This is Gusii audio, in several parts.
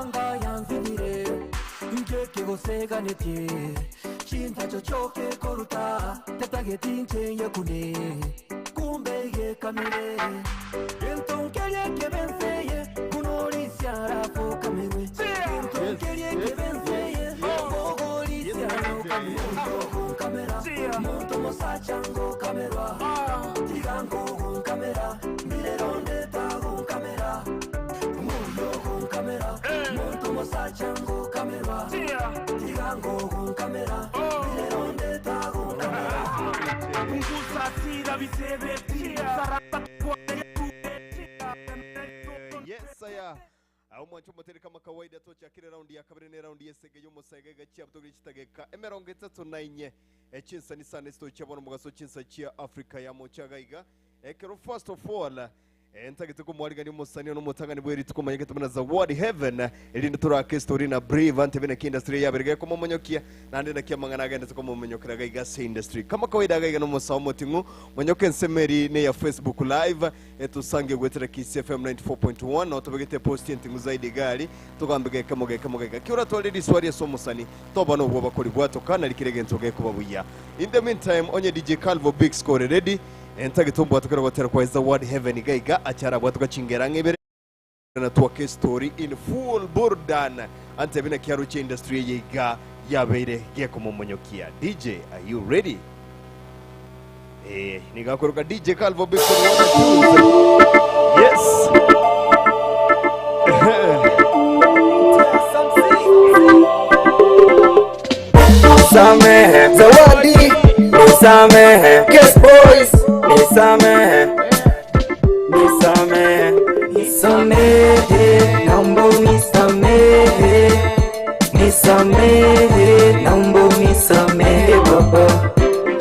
Amabanga yansinyire Nkeke goseganetie Chintacho choke koruta Tetageti ncheye kune Kumbe igekamire Gento nkerie kebenseye Kunorisiara fokamirwe Gento nkerie kebenseye Bogorisiara okamera Muntu musacha ngokamerwa Tiga nkogunkamera Mireronde tagunkamera Muyo gunkamera Muntu musacha ngokamerwa Tiga nkogunkamera Mireronde tagunkamera Yes, aya omwancho omotere kama kawaida tochakire raundi ya kabere ne raundi yesege y'omosege gachia butogire chitageka emerongo etato na inye echinsa ni sana esitochia bono mogaso chinsa chia Africa ya mochaga iga ekero first of all ntagete komwarigani omosani ono omotang'ani bwa erituko omanyegete buna Zawadi Heaven erinde torake story na brave antebe naki industry yabere gekomomonyokia naende naki amang'ana agendete komomenyokera gaiga ase industry kama kawaida gaiga na omosawo omoting'u monyoke ensemo eri ne ya Facebook live etusange gwetera Kisii FM 94.1 no tobegete post enting'u zaidi gari togambe gekemo gekemo gaiga ki oratware riswari ase omosani toba nobwoba koribwatoka nari kera egento gekoba buya in the meantime onye DJ Calvo Big Score ready Entagete ombwatokere gotera kwa Zawadi Heaven iga iga ache arabwatoka chingera ang'e ibere na twake story in full burdan antebi naki aroche industry eye iga yabeire gekomomonyokia DJ are you ready? Eh, nigo akoroka DJ Calvo Big Score one and twos. Yes. Nisamehe Zawadi, nisamehe Guest Boys, nisamehe Nisamehe Nisamehe, naomba unisamehe, nisamehe, naomba unisamehe baba,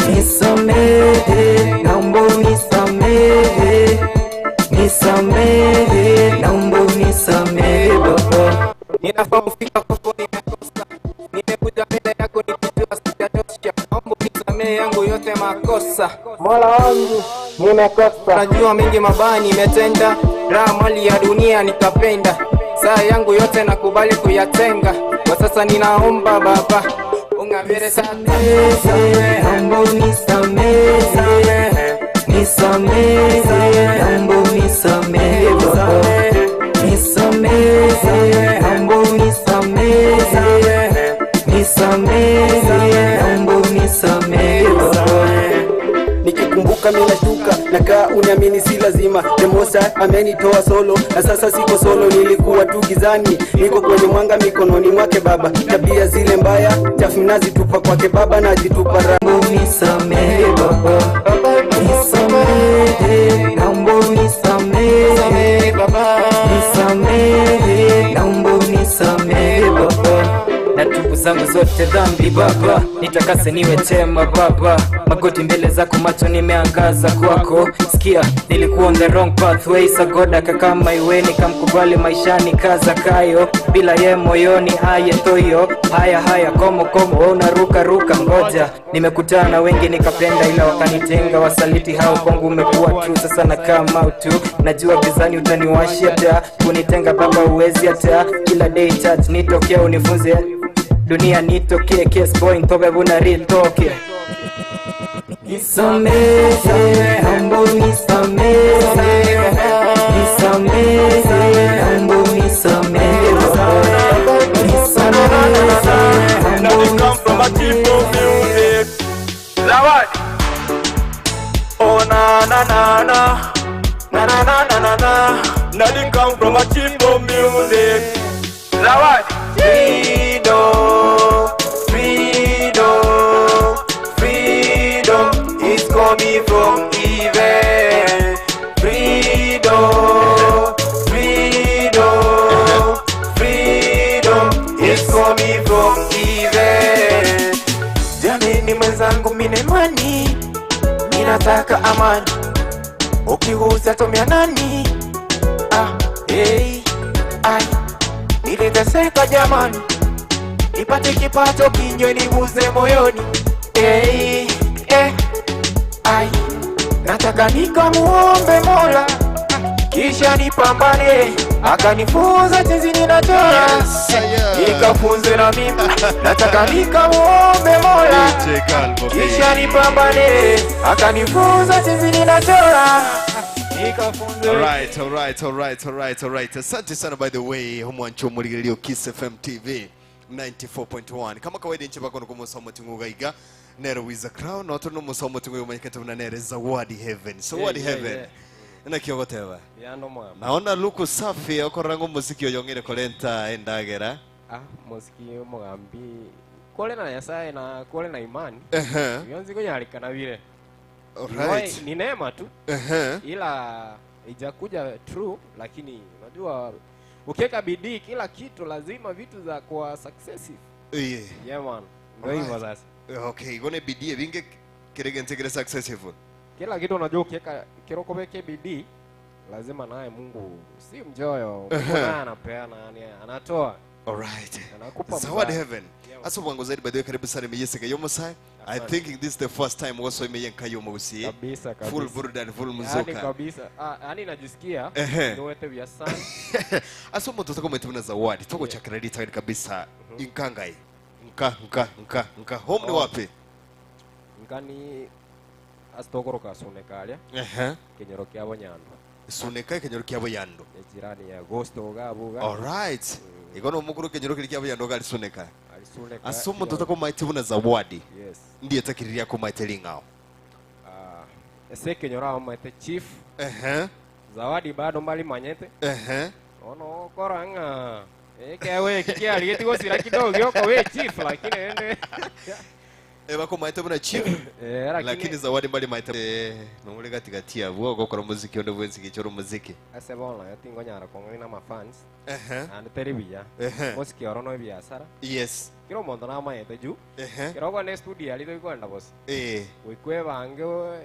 nisamehe, naomba unisamehe, nisamehe, naomba unisamehe baba. Ninafaa kufika kwako nimekosa, nimekuja mbele yako nikijua sijatosha, naomba unisamehe yangu yote makosa. Mola wangu nimekosa, Najua mengi mabaya nimetenda, raha mali ya dunia nikapenda, saa yangu yote nakubali kuyatenga, kwa sasa ninaomba Baba ung'avire sasa. Naomba unisamehe, nisamehe, naomba unisamehe baba, nisamehe, naomba unisamehe, nisamehe, naomba unisamehe baba. Nikikumbuka mimi nashtuka, nakaa uniamini, si lazima. Demosa amenitoa solo na sasa siko solo, nilikuwa tu gizani, niko kwenye mwanga mikononi mwake Baba. Tabia zile mbaya chafu nazitupa kwake Baba, najitupa ra Naomba unisamehe baba, nisamehe, naomba unisamehe, nisamehe, naomba unisamehe baba. Na tubu zangu zote dhambi Baba, nitakase niwe chema Baba, magoti mbele zako, macho nimeangaza kwako. Sikia, nilikuwa on the wrong pathway, sagoda kakama iwe nikamkubali maishani kaza kayo, bila ye moyoni aye toyo. Haya haya komo komo, wewe unaruka ruka, ngoja nimekutana na wengi nikapenda, ila wakanitenga, wasaliti hao kwangu umekuwa true. Sasa na kama out tu, najua gizani utaniwashia taa, kunitenga Baba uwezi hata kila day church nitokea, unifunze dunia nitokee, case boy ntobe buna real toke. Nisamehe, naomba unisamehe, nisamehe, naomba unisamehe baba, nisamehe, naomba Come from a cheap music. Zawadi. Oh na na na na na na na na na na. Now they come from a cheap music. Zawadi. Freedom, freedom, freedom is coming from heaven. Freedom, freedom, freedom is coming from heaven. Jamini mwenzangu, mine imani, minataka amani, ukigusa tumia nani? Ah, hey, ai, niliteseka jamani, nipate kipato kinywe niguze moyoni. Hey, eh, ai, nataka nikamuombe Mola. kisha nipambane, akanifunza jinsi ninachora, nikafunze na mimi, nataka nikamuombe Mola, kisha nipambane, akanifunza jinsi ninachora, nikafunze. Alright, alright, alright, alright, alright. Asante sana by the way, omwancho omurigereria Kiss FM TV 94.1. Kama kawaida inche bakono kumusomo tingugaiga nero with the crown no tono musomo tingu manyikete buna nere Zawadi Heaven. Zawadi Yeah, yeah, Heaven. Nakio goteba. Yano mwa. Naona luku safi okorango muziki oyongere kolenta endagera. Ah, muziki mugambi kole na Nyasaye na kole na imani. Ehe. Bionzi kunyarikana vile. Alright. Ni neema tu. Ehe. Ila ijakuja true, lakini unajua ukiweka bidii kila kitu lazima vitu za kuwa successive. Yeah. Yeah man. Ndio hivyo Alright. sasa. Okay, gone bidii ebinge kerege successful. Kila kitu unajua ukiweka kirokobeke bidii lazima naye Mungu si mjoyo. Mungu Ehe. naye anapeana, yani anatoa. Alright. Anakupa Zawadi msaada. Heaven. Yeah. Asa bwango zaidi by the way karibu sana imeyeseka yomusai. I Asante. think this is the first time also imeyenka yomusi. Kabisa kabisa. Full burudani, full Yaani mzuka. kabisa. Ah, yani najisikia Ehe. niwete vya sana. Asa omuntu takomwete zawadi toko cha credit card kabisa inkangai. Nka nka nka nka home ni Oh. wapi? Nkani asitokoroka sunekalia Ehe. kenyero kia bonyando Suneka kenyoro kia boyando. ejirani ya gosto gabuga Alright. Ikono omukuru kenyoro kiri kia boyando gali suneka. alisuneka Asa omuntu takomaite buna zawadi. Yes. Ndiye takiriria komaite lingao. Ah, ese kenyoro amaite chief. Ehe. Zawadi bado mbali manyete. Ehe. Ono koranga ekewe kikialigeti gosira kidogo yoko we chief lakini ende Eba komaite buna chief. Eh, lakini- Lakini zawadi mbali maite eh nomule katikati yabo okokora muziki onde bwensiki choro muziki. Ase bono yatingo nyara kong'ina mafans. Ehe. And teri biya. Ehe. Mosiki oro no biasara. Yes. Kiro omonto namaete ju. Ehe. Kiro ne studio ali toikwenda bosi. Eh. Gwikwebanga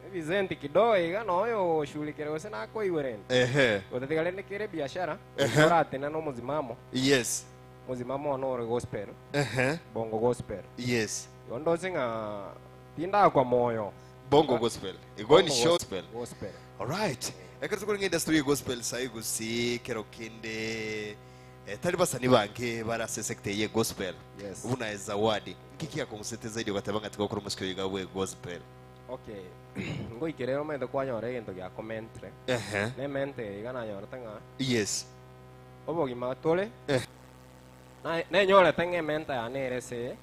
ebizenti kidogo iga noyo oshulikire gose nakoigwerende. Ehe. Gotetiga rende kere biashara. Ehe. Oratena no muzimamo. Yes. Muzimamo ono ore gospel. Ehe. Bongo gospel. Yes. Yondo ng'a tindakwa moyo. Bongo gospel. Igoni Bongo gospel. Gospel. Alright. Ekero tukuringa industry ya gospel sai gusi kero kinde eh, tari basani bange barase sekte ye gospel. Yes. Ubuna zawadi. Kiki yakongusete zaidi ugataba ngati gokora musiko yigawe gospel. Okay. Ngoikerero maitho kwanyora egento gia commentary. Ehe. Ne mente iga nanyorete ng'a Yes. obogima tore Eh. Na nenyorete ng'a ementa yane ere ase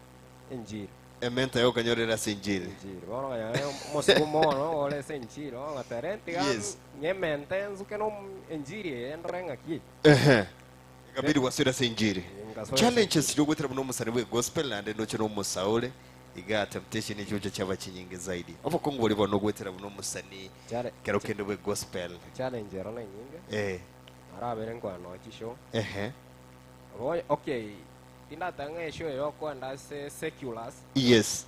enjiri. Ementa yo kanyorera sinjiri. Enjiri. Bono nganyore omosigo mono ore ase enjiri ogatere ntiga Yes. ng'emente nzuke no enjiri eye ndore ng'aki. Ehe. Ikabidi waswira sinjiri. Ngaswira Challenges yogwetera muno musani we gospel nande nocho no musaule iga temptation ichocho chaba chinyingi zaidi. Obo kongo boli bono gwetera muno musani Chale- kero kende we gospel. Challenge ero ne nyinge. Eh. Arabere nkwano chisho. Ehe. Obo okay. Tindatang'a eshow eyo okwenda ase seculars. Yes.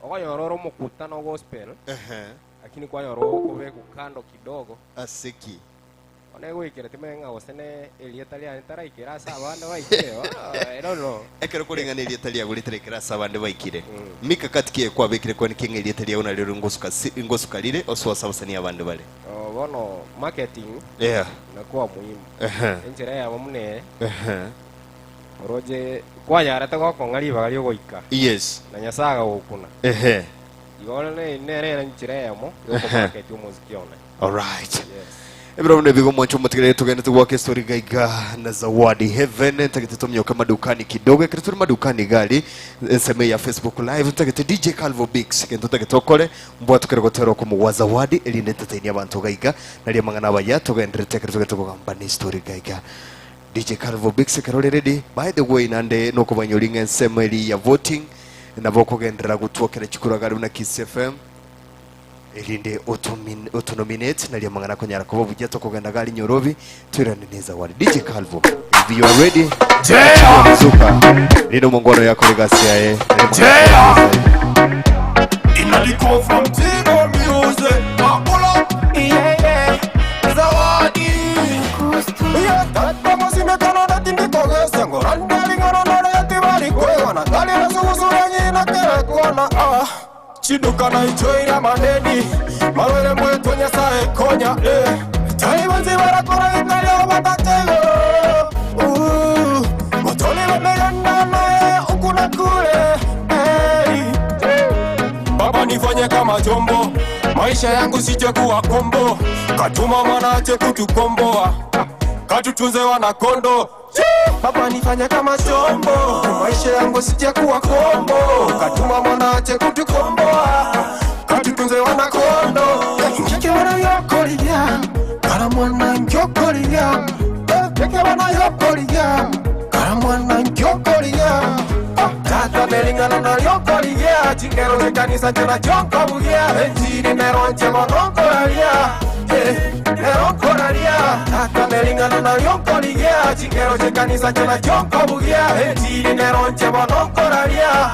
Okonyora ore omokutano gospel. Ehe. Lakini kwanyora okobekwa kando kidogo. Asiki. One goikera timanye ng'a gose ne erieta riane taraikera ase abande baikire. I don't know. Ekero kuringana erieta riago riterekera ase abande baikire. Mikakati ki ekwabekire kwani keng'a erieta riago nario ringosuka ringosuka rire osoasa abasani abande bare. Oh, bono marketing Yeah. inakuwa muhimu. Ehe. Enchera yabo mune Ehe. oroje kwanyarete gokong'a ribaga riogoika. Yes. Na Nyasaye agagokuna. Ehe. Igo ne nere enchera eyemo Ehe. yokomarket omoziki one. Alright. Yes. Ebiro bino bigo mwancho mutigere tugende tugwake story gaiga na Zawadi Heaven ntagete tumyoka madukani kidogo ekero turi madukani gali enseme ya Facebook live ntagete DJ Calvo Bix kento ntagete okore mbwa tukere gotera kumuwa Zawadi erinde entertain abantu gaiga naria mang'ana abaya tugenderete ekero tugende tugamba ni story gaiga DJ Calvo Bix ekero ore ready by the way nande nokobanyori ng'a ensemo eri ya voting nabo kogenderera gutwokera chikura gari buna Kiss FM erinde utunominate naria mang'ana konyara kuba bugia tukugenda gari nyorobi twirane neza wari DJ Calvo if you are ready Yeah. zuka lino mungono yako ligasi yae Inna the come from Tigo music. Pull up, yeah, yeah. Zawadi. Yeah, that promise me kono na tindi kogesa ngoranda lingoro na yati bari kwewana kali na sugusu nyina kere kona ah. Chiduka na ichoira manedi marwere mwetu nyasaye konya eh. Tari bonsi barakora ekario batake igoro. Ooh, Motoli bameganda naye huku na kule. Hey. Baba nifanye kama chombo, maisha yangu sije kuwa kombo, katuma mwanache kutukomboa, katutunze wanakondo. Baba nifanye kama chombo, maisha yangu sije kuwa kombo, katuma mwanache kutukomboa, katutunze wanakondo. Nkike wana yokolia, kara mwana njokolia, keke wana yokolia, kara mwana njokolia. Tata nelingana na lyokolia chingero zekanisa chena chonkobugia enjiri neronche mononkoraria neronkoraria tata nelingana na lyokolia chingero chekanisa chena chonkobugia enjiri neronche mononkoraria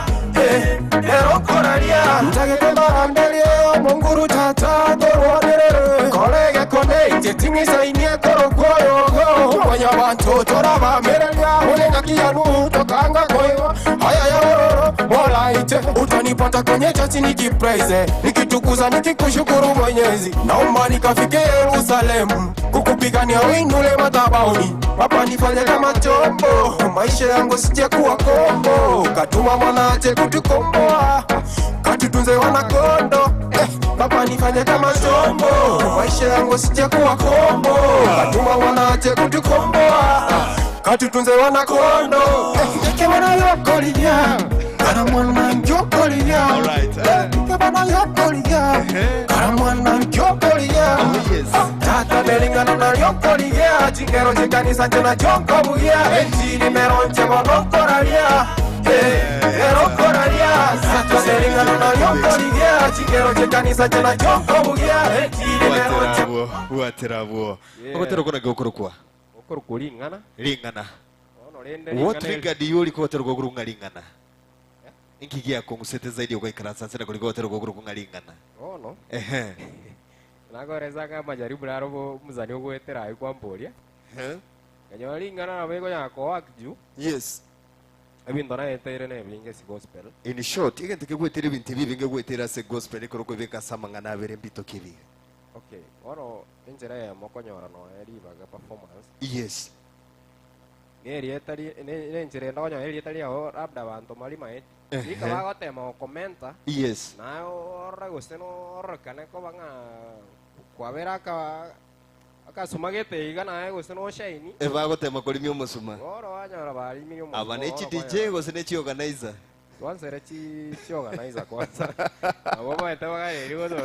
neronkoraria ntagete maranderie omonguru tata torwanerere kolege koneiche ting'isainie korokwoyogo mwanyabanto torabamereria ulengakianu tokanga koiwa haya yororo molaite utanipata kwenye chachi nikipraise nikitukuza nikikushukuru mwenyezi naomba nikafike yerusalemu kukupigania uinule madhabahuni Baba nifanye kama chombo maisha yangu sije kuwa kombo katuma mwanache kutukomboa katutunze wanakondo eh, Baba nifanye kama chombo maisha yangu sije kuwa kombo katuma mwanache kutukomboa katutunze wanakondo eh, keke wana yokolia kara mwana njokolia keke wana yokolia kara mwana njokolia tata nelingana na lyokolia chingero chekanisa chena chonkobugia enjiri meronche monokoraria erokoraria tata nelingana na lyokolia chingero chekanisa chena chonkobugia enjiri meronche bwaterabwo ogotera okona gokorokwa Okorokwa ring'ana ring'ana Bono rende what ring'ana triggered you uri kogotera ogokoro ng'a ring'ana inki giakong'usete zaidi ogoikaransa nse na kori gogotera ogokoro ng'a ring'ana Bono ehe nakoresa ng'a amajaribu naro bo omosani ogoetera aye kwamboria kanyora ring'ana nabo ekonyara koak juu yes ebinto naeteire na ebinge ase gospel in short egento kegwetera ebinto ebi ebinge gwetera ase gospel ekero okobeka ase amang'ana abere mbito kibiga okay bono enchera eyemo okonyora noe ribaga performance yes na erieta ri ne ne enchera ende okonyora erieta riago labda abanto marimaeti Ehe. rika bagotema gokomenta Yes. naye orore gose nororokane koba ng'a kwabera aka akasuma gete iga naye gose noshaini ebagotema korimia omosuma bono wanyora barimirie omosuma aba ne chi bono dj gose ne chi organizer Twansere chi chi organizer kwanza abo baete bagaeri goto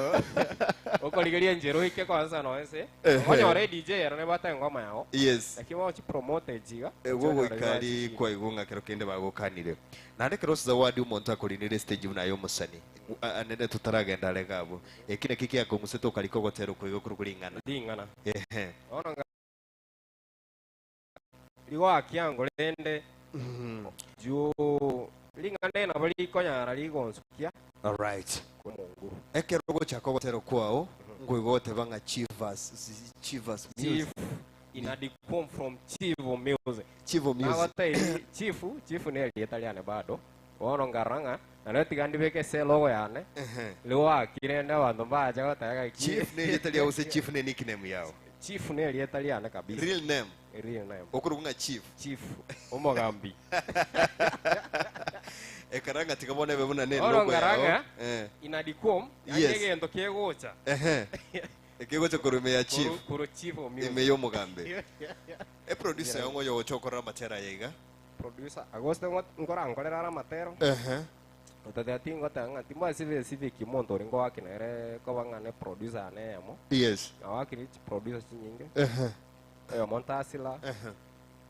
okorigeria enchera oike kwanza noense Ehe. onyore DJ ero nebate engoma yao Yes. lakini bagochipromote echiga gogoikari kwaigwa ng'a kero kende bagokanire naende kero zawadi omonto akorinire stage buna aye omosani anene totaragenda arega abwo eki naki giakong'usete okarika ogotera okoiga korwa ring'ana ring'ana ehe bono nga rigoakiango rende juu ring'ana nabo rikonyara rigonsukia alright omonguru ekero ogochaka ogotera kwao nkoiga ogoteba ng'a chivas chivas chief inadikom from chivo music Chivo Music. Nagotebia chief chief ne erieta riane bado bono nkarora ng'a nario tiga ndibeke ase elogo yane rigoakire rende abanto mbache goteba ng'a chief ne erieta riao gose chief ne nickname yao chief ne erieta riane kabisa real name real name okorokwa ng'a chief chief omogambi ekara ng'a tiga bono ebe buna ne Bono elogo nkarora yao ng'a Eh. inadikom yaani Yes. egento kegocha Ehe. ekegocha korwa ime ya chief Koru- koru chief o music. ime ya omogambi eproducer yao ng'oyo ogocha okorora amatera aya iga producer agoste nkorankorera ara amatero Ehe. otateba tingoteba ng'a timbwati civic omonto ore ngowaki nere koba ng'a ne producer yane eyemo Yes. nawakire chiproducer chinyinge Ehe. oyomo ntasila Ehe.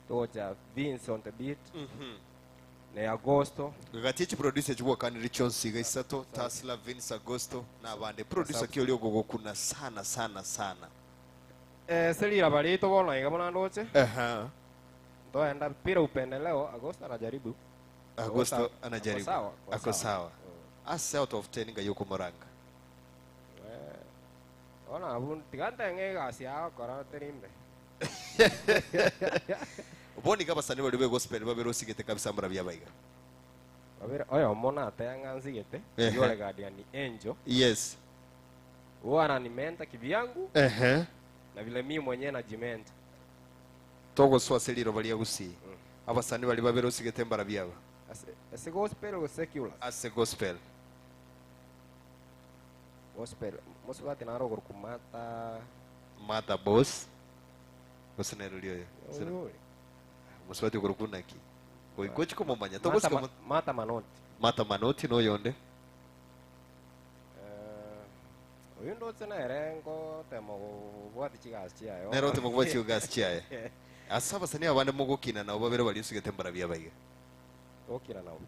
togocha Vince on the beat ne Agosto gati echiproducer chigwakanire chionsi iga isato tasla vince agosto na abande producer ki oria ogogokuna sana sana sana eh selira barito bono iga bono ndoche Ehe. ntoenda pira upendeleo Agosto anajaribu agosto Ako anajaribu sawa, ako ako sawa. sawa ase out of 10 ngai okomoranga Ona abu tigantenge egasi agokora terimbe bono iga abasani baria be gospel babere osigete kabisa murabia baiga babere oyomo nateba ng'a nsigete Ehe. yore guardian angel yes huwa ananimenta kivyangu Ehe. Na vile mi mwenyewe najimenta. Togosoa ase riroba ria Gusii. Abasani baria babere osigete mbarabio aba. Ase, ase gospel gose secular? Ase gospel. Gospel. Mosubati naro okorokwa Martha. Martha Boss. Gose nere oria oyo. Gose Oyo ore. Mosubati okorokwa naki? Goika ochie komomanya. Martha, Togosika Ma, mo- Martha Manoti. Martha Manoti noyonde. Eh, oyo ndoche nere ngotema gobwati chigasi chiaye. Nere otema kobwati chigasi chiaye. Ase abasani abande mogokina nabo babere baria osigete mbarabio abaiga. Gokina nabo.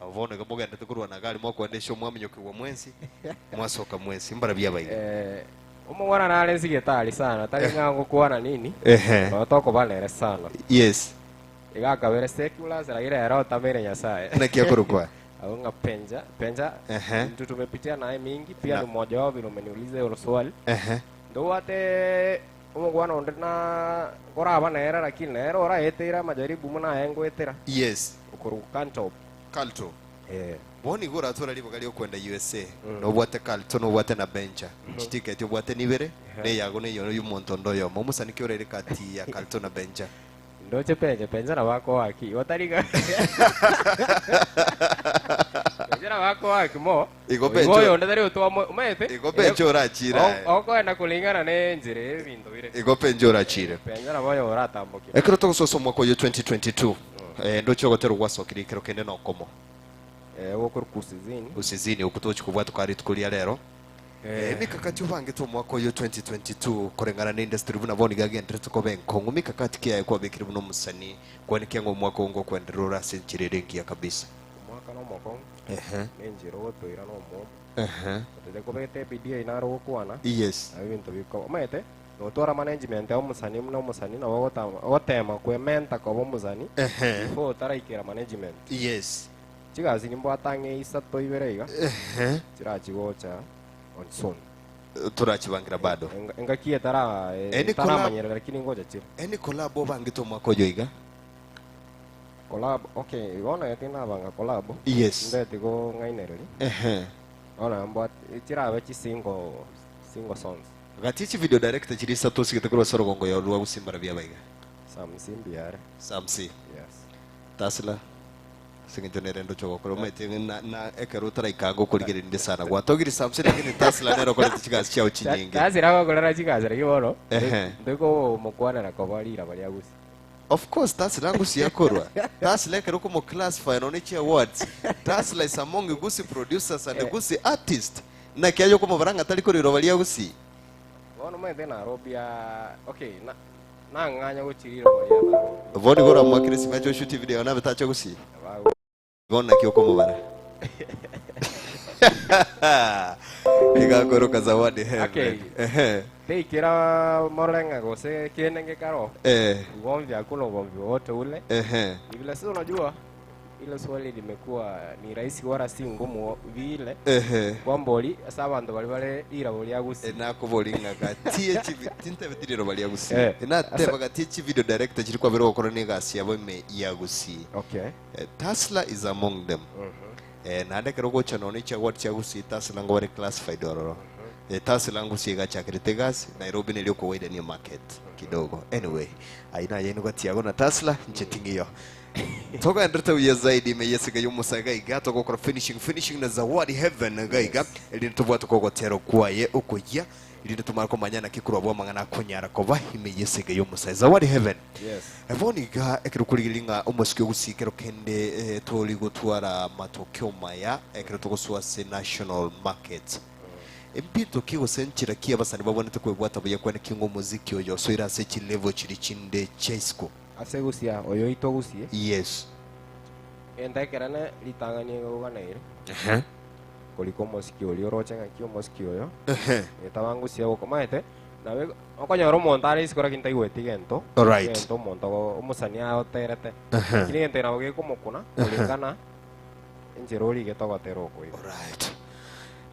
Abo bono iga mogendete korwa na gari mokoendesha omwaminyokigwa mwensi, mwasoka mwensi mbarabio abaiga. Eh, omong'wana nare nsigete ari sana, tari ng'a ngokwana nini, Ehe. nonya tokoba nere sana. Yes. Iga akabere secular, lakini ere otamire Nyasaye. Naki akorokwa? Abo ng'a Penja, Penja, Ehe. mtu tumepitia naye mingi, pia Na- ni mmoja wao vile umeniuliza hilo swali. Ehe. Ndobwate omongwana onde na nkoraba nere lakini nere oraeteire amajaribu buna aye ngoetera. Yes. Okorokwa Kantop. Kalto. Eh. Bono igo oratware ribaga riokwenda USA, nobwate Kalto, nobwate na Benja. Chitiketi obwate nibere, neyago neyo yomonto onde oyomo. Omosani ki oraire kati ya Kalto na Benja? Ndoche Benja, Benja nabo akoaki. Igo tari ga- Benja nabo akoaki mo. Igo Igo Benja- oyonde tari otwamo, omanyete? Igo Benja orachire aye. Okoenda kulingana ne enchera y'ebinto bire. Igo Benja orachire. Benja nabo oyo oratambokire. Ekero togososa omwaka oyo 2022, ndoche ogotera gwasokire ekero kende nokomo. Gokorwa Usizini. Usizini okwo togochia kobwata kwa rituko ria rero. Emikakati obangete omwaka oyo 2022 koreng'ana na industry buna bono iga agenderete koba enkong'u mikakati ki yaye kwabekire buna omosani kwanekia ng'a omwaka oyo ngokwenderera ore ase enchera ere engiya kabisa. Omwaka nomokong'u, Ehe. na enchera ogotoira nomomo. Ehe. Otete kobeta ebidii eyio naro ogokwana, Yes. nabo ebinto bikoba. Omanyete, notwara management ya omosani buna omosani nabo ogotama ogotema kwementa koba omosani Ehe. before otaraikera management. Yes. Chigasi nimbwate ang'e isato ibere iga, Ehe. chirachigocha on soon. Torachibangira bado. Engaki etara Any collab etaramanyerera lakini ngocha chire. Any collab obangete omwaka oyo iga? Collab, okay, bono eti nabanga collab. Yes. Ndeti kong'ainereri. Ehe. Bono mbwate chirabe chi single single songs. Gati chi video director chiri isato osigete korwa ase orogongo ya rwa Gusii mbarabio abaiga. Samsi mbiare. Samsi. Yes. Tasla. Ase eng'encho nere ndoche ogokora omanyete ng'a na na ekero otaraika ngokorigereria inde sana. Gwatogire Samsi lakini Tasla nere okorete chigasi chiao chinyinge. Tasla agokorera chigasi lakini bono Ehe. ntokomokwanera koba riraba ria Gusii. Of course Tasla Gusii akorwa. Tasla ekero okomoclassify nonya chi awards. Tasla is among Gusii producers and Gusii artist. Naki aye okomobara ng'a tari korwa riroba ria Gusii? Bono omanyete Nairobi aa okay na nang'anya gochia riroba ria Nairobi. Bono igo oramoakere esime ache oshutie video nabe tacha Gusii? Nabo Igo naki okomobara? Iga akoroka Zawadi Heaven. Okay. Ehe. Teikera morore ng'a gose kende ngekaro. Eh. Ugomvi hakuna ugomvi wowote ule. Ehe. Ni vile sasa unajua ile swali limekuwa ni rahisi wala si ngumu vile. Ehe. Kwamba oli ase abanto baria bare rirabo ria Gusii. Nakobori ng'a gati ye chivi tintebeti riroba ria Gusii. Eh. Nateba gati ye chivideo director chiri kwabera gokora na egasi yabo ime ya Gusii. Okay. Tasla is among them. Naende ekero ogocha nonya ne chiaward chia Gusii Tasla ngo bare classified ororo. Tasla Gusii egachakerete egasi Nairobi neri okowaidania market kidogo. Anyway, ayio naye inwe gati yago na Tasla inche ting'iyo. Togenderete buya zaidi ime y'esege y'omosa iga iga togokora finishing finishing na Zawadi Heaven iga iga erinde tobwate okogotera kwaye okoyia erinde tomare komanya naki korwa abwo amang'ana akonyara koba ime y'esege y'omosa. Zawadi Heaven. Yes. Bono iga ekero okorigereria ng'a omosike ogosii ekero kende tori gotwara matokeo maya ekero togosoa ase national market. Mbinto ki gose nchera ki abasani babwenerete kwebwata buya kwane ki ng'a omoziki oyo osoire ase chilevel chiria chinde chia isiko? Ase gusia oyo oito gusie. Yes. Egento ekerene ritang'ani iga oganeire. Ehe. Korika omosiki oria oroche ng'aki omosiki oyo. Ehe. Getaba ngusia gokomaete, nabe okonyora omonto are isiko lakini taigweti gento. Alright. Egento omonto ogo omosani agoterete. Ehe. Lakini egento eke nabo gekomokuna Ehe. kulingana enchera origete ogotera oko igo. Alright.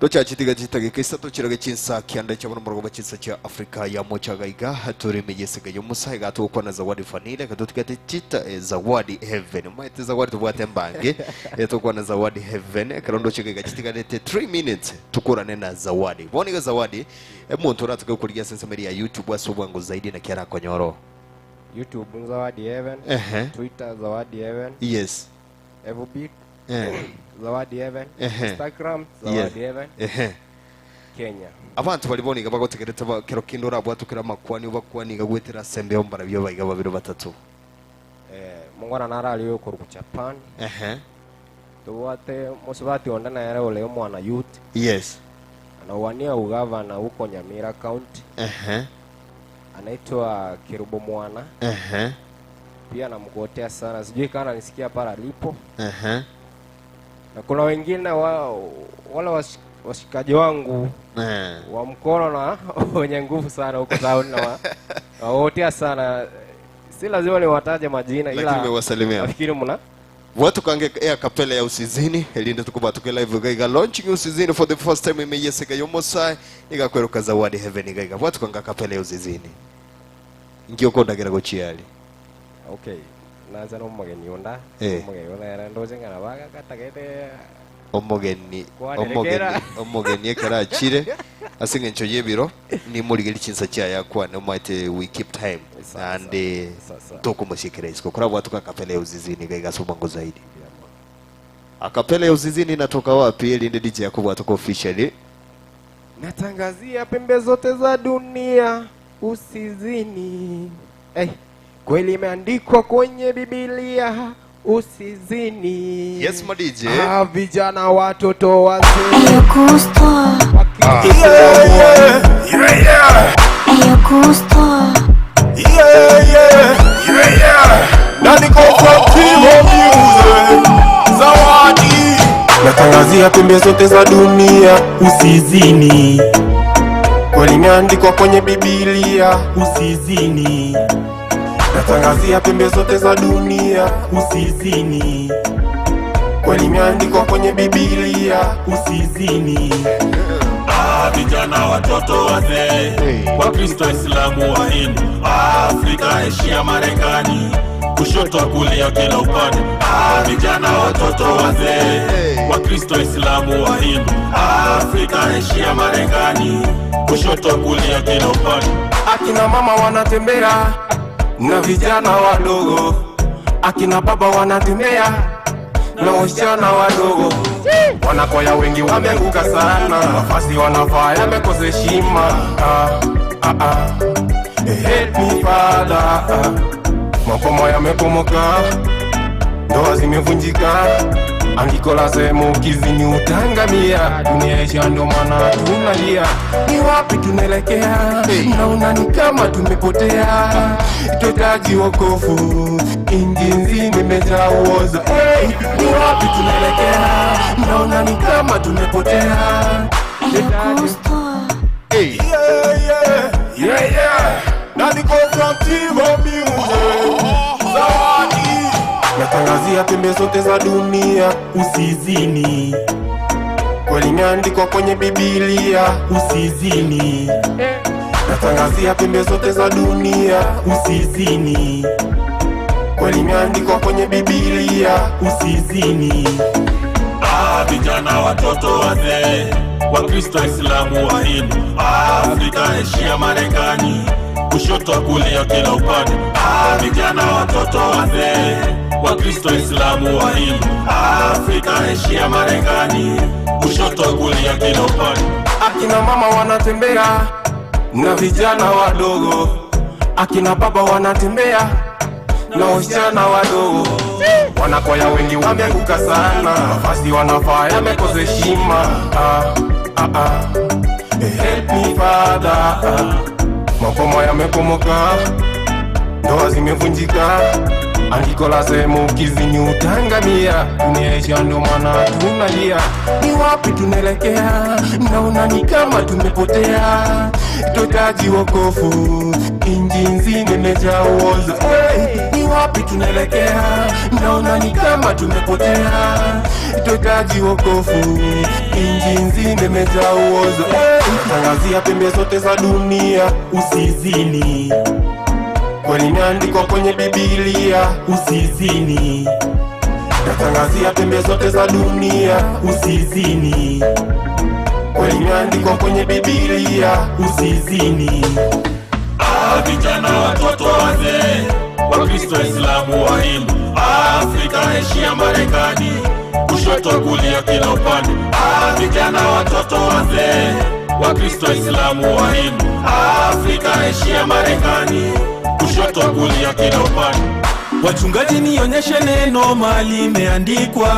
Tochachitiga chitageka isato chirage chinsa kianda chia bono morogoba chinsa chia Afrika ya mochaga iga tore emeyesega y'omusa iga togokwana Zawadi Fanile iga totigate chita eh, Zawadi Heaven omaete Zawadi tobwate embange eh, tokwana Zawadi Heaven ekero ndoche iga chitigarete 3 minutes tukurane na Zawadi bono iga Zawadi omonto oratoke gokorigia ase ensemo eria ya YouTube ase obwango zaidi naki arakonyore oo. YouTube Zawadi Heaven, Ehe. Twitter Zawadi Heaven, Yes. FB Eh. Zawadi Heaven, Ehe. Instagram Yeah. Zawadi Heaven, Ehe. Kenya. Abanto baria bono iga bagotegerete ba- kero kende orabwatokere amakwani obakwani iga goetera ase embeo mbarabio baiga babere batato. Eh, mongwana narario okorwa Japan. Ehe. Tobwate mosubati onde nere ore omwana youth. Yes. Anawania ugavana huko Nyamira County. Ehe. Anaitwa Kirubo Mwana. Ehe. Pia namgotea sana, sijui kama ananisikia pale alipo. Ehe. Na kuna wengine wa, wale washikaji wangu Eh. wa mkono na wenye nguvu sana huko town na nawaotea sana, si lazima niwataje majina, Lakini ila umewasalimia. nafikiri mna Watukange ya kapela ya usizini elinde tukubatuke live gaiga launching usizini for the first time imeyeseka yomosa igakweruka Zawadi Heaven gaiga watukanga kapela ya usizini ngioko ndagera gochiali okay naza nomogeni onda Eh. omogeni onda era ndoche ng'ana bagatagete omogeni omogeni Kwanerekera. omogeni ekero achire ase eng'encho y'ebiro nimorigeri chinsa chiaye akwane omanyete we keep time and tokomoshikera isiko korabwatuka kapela ya uzizini gaiga ase obwango zaidi akapela ya uzizini inatoka wapi elinde DJ yakobwatuka officially Natangazia pembe zote za dunia usizini. Eh, kweli imeandikwa kwenye Biblia usizini. Yes, ma DJ. Ah, vijana watoto wazee. Ah. Yeah, yeah, yeah, yeah. Yeah, yeah, yeah, yeah. Na niko kwa Timo Music. Zawadi. Natangazia pembe zote za dunia usizini, kweli imeandikwa kwenye Biblia usizini. Natangazia pembe zote za dunia usizini, kweli imeandikwa kwenye Biblia usizini. Ah, vijana watoto wazee Wakristo Waislamu Wahindi Afrika Asia Marekani kushoto kulia kila upande ah, vijana watoto wazee Wakristo Waislamu Wahindi Afrika Asia Marekani kushoto kulia kila upande Akina mama wanatembea na vijana wadogo, akina baba wanatembea na wasichana wadogo. Wanakwaya wengi wameanguka sana, mavazi wanavaa yamekosa heshima. Ah, ah, ah. Help me Father. Ah. Makomo yamepomoka, ndoa zimevunjika, andiko la sehemu kizini utangamia. Dunia isha, ndo maana tunalia. Ni wapi tunaelekea? Naona ni kama tumepotea. Twahitaji wokovu, inji nzima imejaa uozo. Hey, ni wapi tunaelekea? Naona ni kama tumepotea. Hey. Yeah, yeah, yeah, yeah. Na niko from Timo Music. Zawadi. Natangazia pembe zote za dunia usizini, kweli imeandikwa kwenye Biblia usizini. Natangazia pembe zote za dunia usizini, kweli imeandikwa kwenye Biblia usizini. Ah, vijana watoto wazee Wakristo Waislamu Wahindi Afrika Asia Marekani kushoto kulia kila upande ah, vijana watoto wazee Wakristo Waislamu Wahindi Afrika Asia Marekani kushoto kulia kila upande Akina mama wanatembea na vijana wadogo, akina baba wanatembea na wasichana wadogo. Wanakwaya wengi wameanguka sana, mavazi wanavaa yamekosa heshima. Ah, ah, ah. Help me Father. Ah. Makomo yamepomoka, ndoa zimevunjika, Andiko lasema ukizini utaangamia. Tunaisha ndo maana tunalia, ni wapi tunaelekea? Naona ni kama tumepotea. Tutaji wokovu, inji nzima imejaa uozo. Hey, ni wapi tunaelekea? Naona ni kama tumepotea. Tutaji wokovu, inji nzima imejaa uozo. Hey, tangazia pembe zote za dunia, usizini kweli imeandikwa kwenye Biblia, usizini. Natangazia pembe zote za dunia, usizini. Kweli imeandikwa kwenye Biblia, usizini. Ah, vijana, watoto, wazee, Wakristo, Waislamu, Wahindi, Afrika, Asia, Marekani, kushoto, kulia, kila upande. Ah, vijana, watoto, wazee, Wakristo, Waislamu, Wahindi, Afrika, Asia, Marekani, kushoto, kulia, kila upande. Wachungaji, nionyeshe neno mali imeandikwa.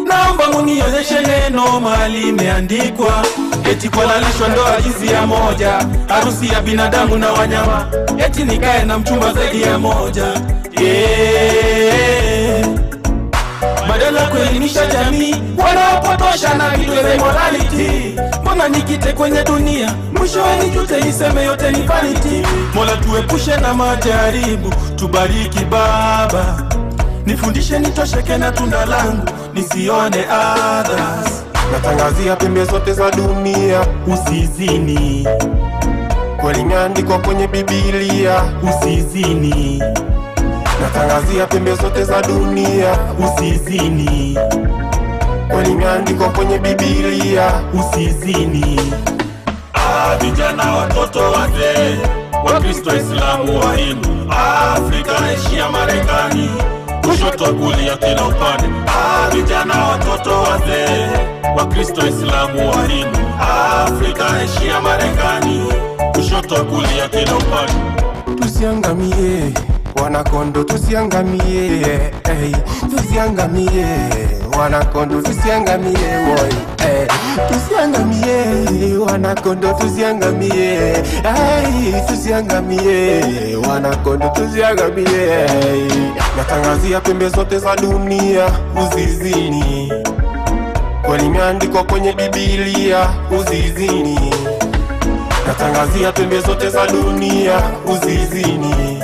Naomba munionyeshe neno mali imeandikwa. Eti kuhalalishwa ndoa jinsia moja, harusi ya binadamu na wanyama, eti nikae na mchumba zaidi ya moja yeah. Badala kuelimisha jamii wanaopotosha na vitu vya immorality. Mbona nikite kwenye dunia, mwishowe nijute niseme yote ni vanity. Mola tuepushe na majaribu, tubariki Baba, nifundishe nitosheke na tunda langu, nisione others. Natangazia pembe zote za dunia, usizini. Kweli imeandikwa kwenye Biblia, usizini. Natangazia pembe zote za dunia, usizini. Kweli imeandikwa kwenye Biblia, usizini. Ah, vijana, watoto, wazee, Wakristo, Waislamu, Wahindi, Afrika, Asia, Marekani, kushoto, kulia, kila upande. Ah, vijana, watoto, wazee, Wakristo, Waislamu, Wahindi, Afrika, Asia, Marekani, kushoto, kulia, kila upande. Tusiangamie wanakondo, tusiangamie hey, tusiangamie wanakondo, tusiangamie woi hey, tusiangamie wanakondo, tusiangamie hey, tusiangamie wanakondo, tusiangamie hey. Natangazia pembe zote za dunia, usizini. Kweli imeandikwa kwenye Biblia, usizini. Natangazia pembe zote za dunia, usizini.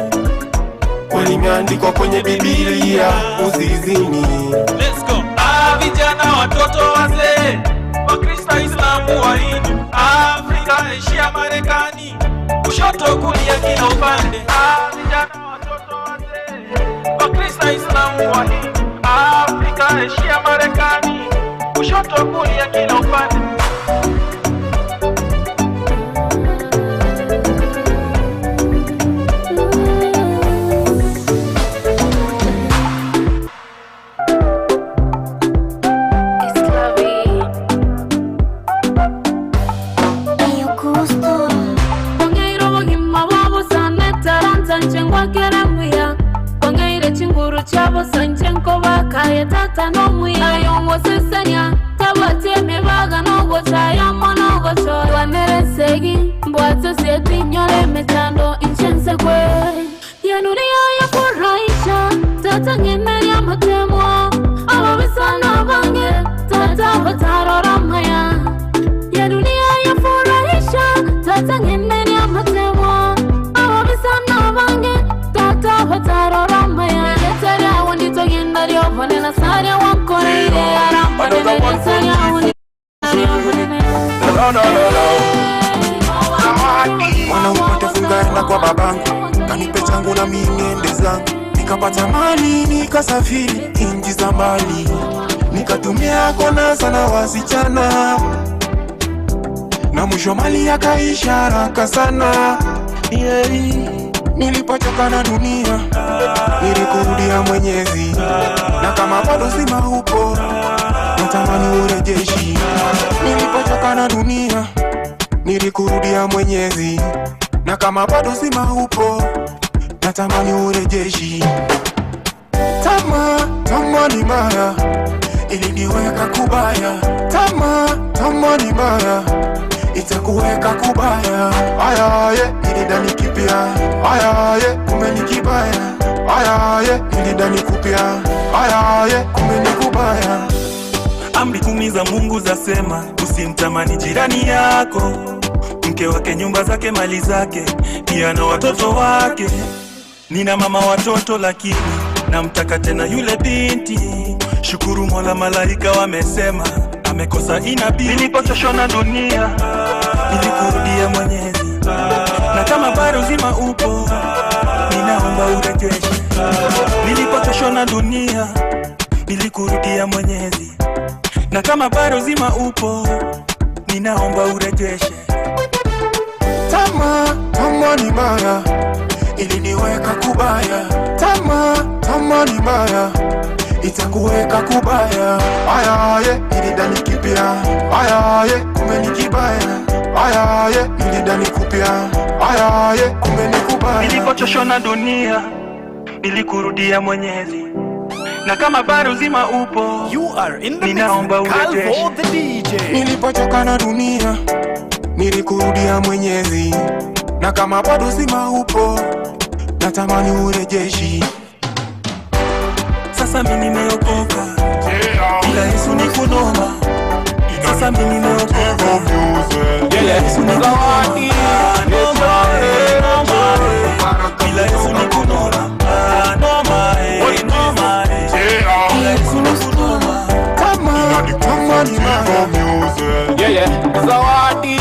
Kweli imeandikwa kwenye Biblia, usizini. Let's go. Ah, vijana, watoto, wazee, Wakristo, Waislamu, Wahindi, Afrika, Asia, Marekani, kushoto, kulia, kila upande. Ah, vijana, watoto, wazee, Wakristo, Waislamu, Wahindi, Afrika, Asia, Marekani, kushoto, kulia, kila upande. Ongeire obogima bw'obosana etaranta nche ngwakere mbuya ongeire chinguru chiabosa nche nkobakaye tata n'omuya ayongosesenia tabwati emibaga n'ogochaya mono ogochoa rwanere nsegi mbwate sietinyore emechando inche nsekwe ya dunia ya furahisha tata ng'eneria matemwa ababisana bange tata batarora maya ya dunia ya furahisha tata ng'eneria matemwa ababisana bange tata batarora maya letaria wonditogenda riobonena saria wankoreire arambanene letaria No, no, no, no. Mwana upate funga enda kwa babangu, kanipe changu na mimi niende zangu, nikapata mali nikasafiri inji za mbali, nikatumia kona sana wasichana, na mwisho mali yakaisha haraka sana yeah. Nilipochoka na dunia nilikurudia Mwenyezi, na kama bado sima upo natamani urejeshi. Nilipochoka na dunia nilikurudia Mwenyezi, na kama bado sima upo natamani urejeshi. Tamaa, tamaa ni mbaya, iliniweka kubaya. Tamaa, tamaa ni mbaya, itakuweka kubaya. Aya, ye, nilidhani kipya, aya, ye, kumbe ni kibaya. Aya, Aya ye, nilidhani kupya. Aya ye, kumbe ni kubaya. Amri kumi za Mungu zasema usimtamani jirani yako, mke wake, nyumba zake, mali zake, pia na watoto wake. Nina mama watoto lakini namtaka tena yule binti. Shukuru Mola, malaika wamesema amekosa inabii. Nilipochoshwa na dunia nilikurudia Mwenyezi, na kama bado uzima upo, ninaomba urejeshe. Nilipochoshwa na dunia nilikurudia Mwenyezi, na kama bado uzima upo, ninaomba urejeshe. Tamaa, tamaa ni mbaya, iliniweka kubaya. Tamaa, tamaa ni mbaya, itakuweka kubaya. Aya ye, nilidhani kipya. Aya ye, kumbe ni kibaya. Aya ye, nilidhani kupya. Aya ye, kumbe ni kubaya. Nilipochoshwa na dunia nilikurudia Mwenyezi, na kama bado uzima upo, You are in the mix ninaomba with Calvo urejeshe. the DJ. Nilipochoka na dunia, nilikurudia Mwenyezi, na kama bado uzima upo, natamani urejeshi. Sasa mimi nimeokoka, bila Yesu ni kunoma. Sasa mimi nimeokoka, bila Yesu ni kunoma. Ah, noma, eh, noma, eh. Bila Yesu ni kunoma. Ah, noma, eh, noma, eh. Bila Yesu ni kunoma. Tamaa, tamaa ni mbaya. Yeah, yeah. Zawadi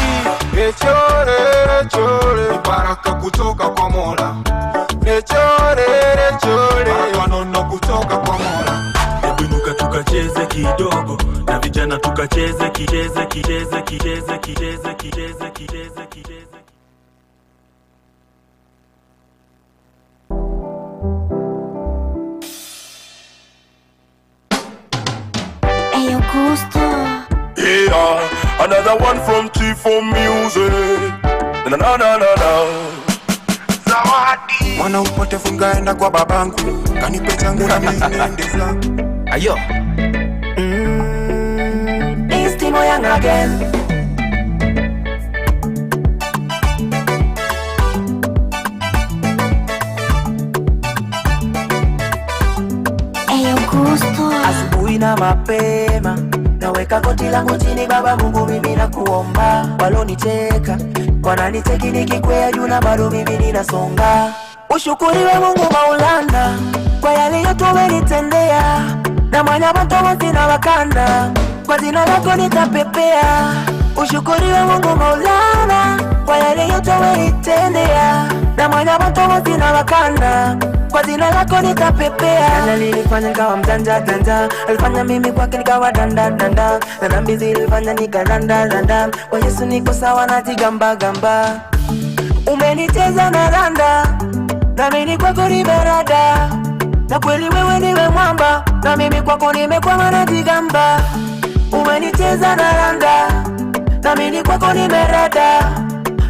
Rechore, rechore, ni baraka kutoka kwa Mola. Rechore, rechore, baraka nono kutoka kwa Mola. Hebu inuka tukacheze kidogo na vijana tukacheze kicheze kicheze kicheze kicheze kicheze kicheze kicheze. Ayo Gusto. Yeah, another one from T4 Music. Na na na na na. Zawadi. Mwana upotevu ngaenda kwa babangu, kanipe changu na mimi niende zangu. Ayo It's Timo Young again. Ayo Gusto. Asubuhi na mapema naweka goti langu chini, Baba Mungu, mimi nakuomba. Walonicheka wananicheki nikikwea juu na bado mimi ninasonga. Ushukuriwe Mungu Maulana kwa yale yote umenitendea, na mwanya bantu wote na wakanda, kwa jina lako nitapepea. Ushukuriwe Mungu Maulana kwa yale yote umenitendea, na mwanya bantu wote na wakanda kwa jina lako nitapepea. Jana lilifanya nikawa mjanja janja, alifanya mimi kwake nikawa danda danda, na dhambi zilifanya nikaranda randa. Kwa Yesu niko sawa na jigamba gamba, umenicheza na randa, na mimi kwako ni barada, na kweli wewe niwe mwamba, na mimi kwako nimekwama na jigamba. Umenicheza na randa, na mimi kwako nimerada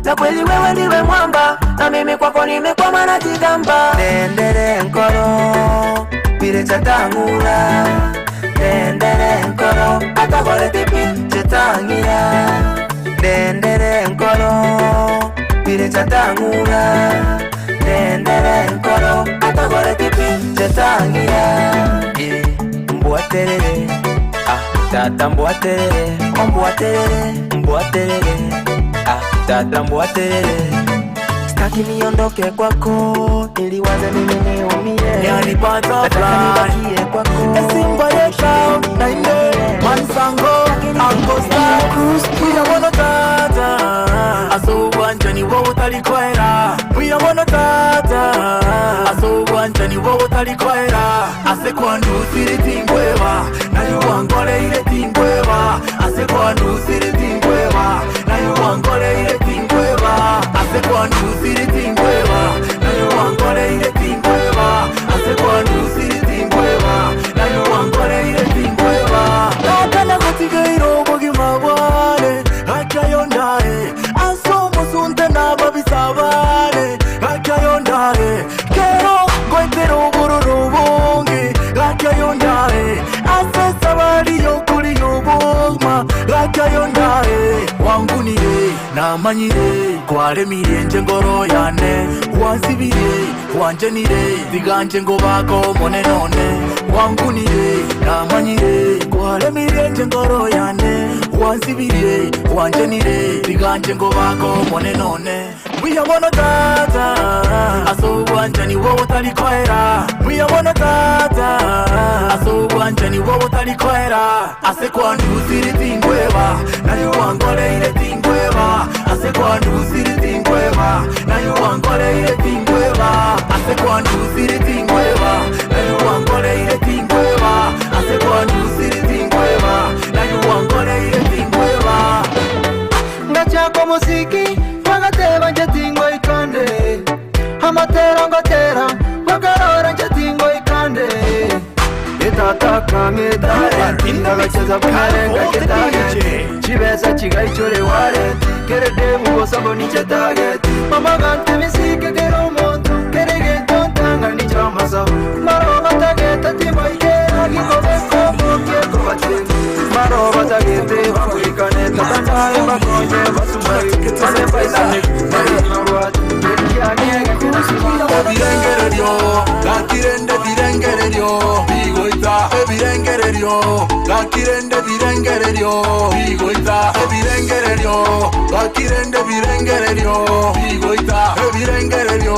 na kweli wewe ndiwe mwamba, na mimi kwako nimekwama na jigamba. Dendere nkoro pire chatangura, dendere nkoro atagore tipi chetangira, dendere nkoro pire chatangura, dendere nkoro atagore tipi chetangira. Eh, Mbwaterere, ah tata mbwaterere, oh mbwaterere, mbwaterere ah tata mbwaterere Sitaki niondoke kwako, niliwaza mimi niumie, Yani Nataka nibakie kwako, Esimba yeka naine mansango angosta uyabono tata asobwanjani wowe utalikwera uyabono tata asobwanjani wowe utalikwera asekwandusire tingweba nayo wangoleire tingweba asekwandusire tingweba nayo wangoleire tingweba asekwandusire tingweba nayo wangoleire tingweba asekwandusire tingweba nayo wangoleire tingweba nakana gutigaire obogima bwane gakayo ndae asomosunte nababisabane gakayo ndae kero ngwetera obororo bonge gakayo ndae asesabari yokuri yobogma gakayo ndae wangunire na Namanyire kwaremire nje ngoro yane Wansibire wanjenire Tiganje ngo bako monenone Wangunire namanyire kwaremire nje ngoro yane Wansibire wanjenire Tiganje ngo bako monenone Wiyabono tata Asobwanjani wowe utarikoera Wiyabono tata Asobwanjani wowe utarikoera Asekwanduzire tingweba Nayo wangoleire tingweba Asekwanduzire tingweba Nayo wangoleire tingweba Asekwanduzire tingweba Nayo wangoleire tingweba Asekwanduzire tingweba Nayo wangoleire tingweba Ngachako muziki bagateba nje tingo ikande amatera ngatera bakarora nje tingo ikande etatakametaindagacheza bunarenga ketageti chibesa chigaichore wareti kerede bubosambo nichetageti mamagante misike kera omuntu keregentontanga nichamasabo marobatagete timoikera gikobekomokekobatenga marobatagete bakurikane tatanaye bakonye basumai banebaisane Ebirengererio, lakirende birengererio, bigoita. Ebirengererio, lakirende birengererio, bigoita. Ebirengererio, lakirende birengererio, bigoita. Ebirengererio,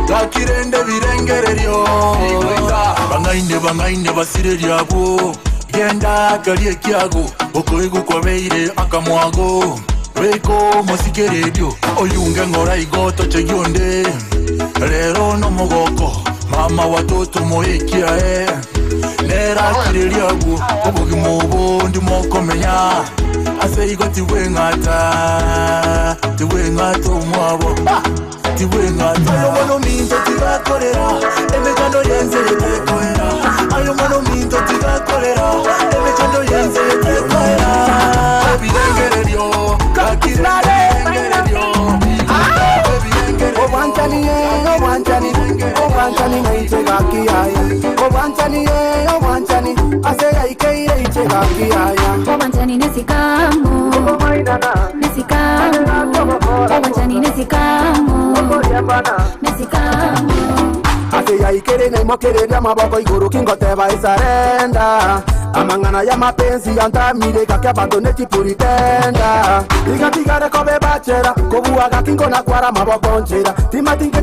lakirende birengererio, bigoita. Bangaine bangaine basireriago, genda karie kiago, okoigu kwabeire akamwago. Weko mosike radio, oyunge ngora igoto chegionde. Lero no mogoko, mama watoto moikia e. Nera kiririagu, obogimo obundi mokomenya. Ase igo tiweng'ata, tiweng'ata omwabo. Tiweng'ata. Ayo mono minto tigakorera, emechando yenze yetekoera. Ayo mono minto tigakorera, emechando yenze yetekoera. Ebirengererio, kakirengererio. Obwanchani ye, obwanchani, obwanchani ngaiche gakiyaya. Obwanchani ye, obwanchani, ase yaikeire iche gakiyaya. Obwanchani nesikamu nesikamu Obwanchani nesikamu nesikamu Ase yaikere naimokereria maboko iguru kingoteba isarenda amang'ana ya mapenzi yantamire gake abanto nechipuritenda tigatigare kobe bachera kobuaga kingona kwara maboko nchera timatinge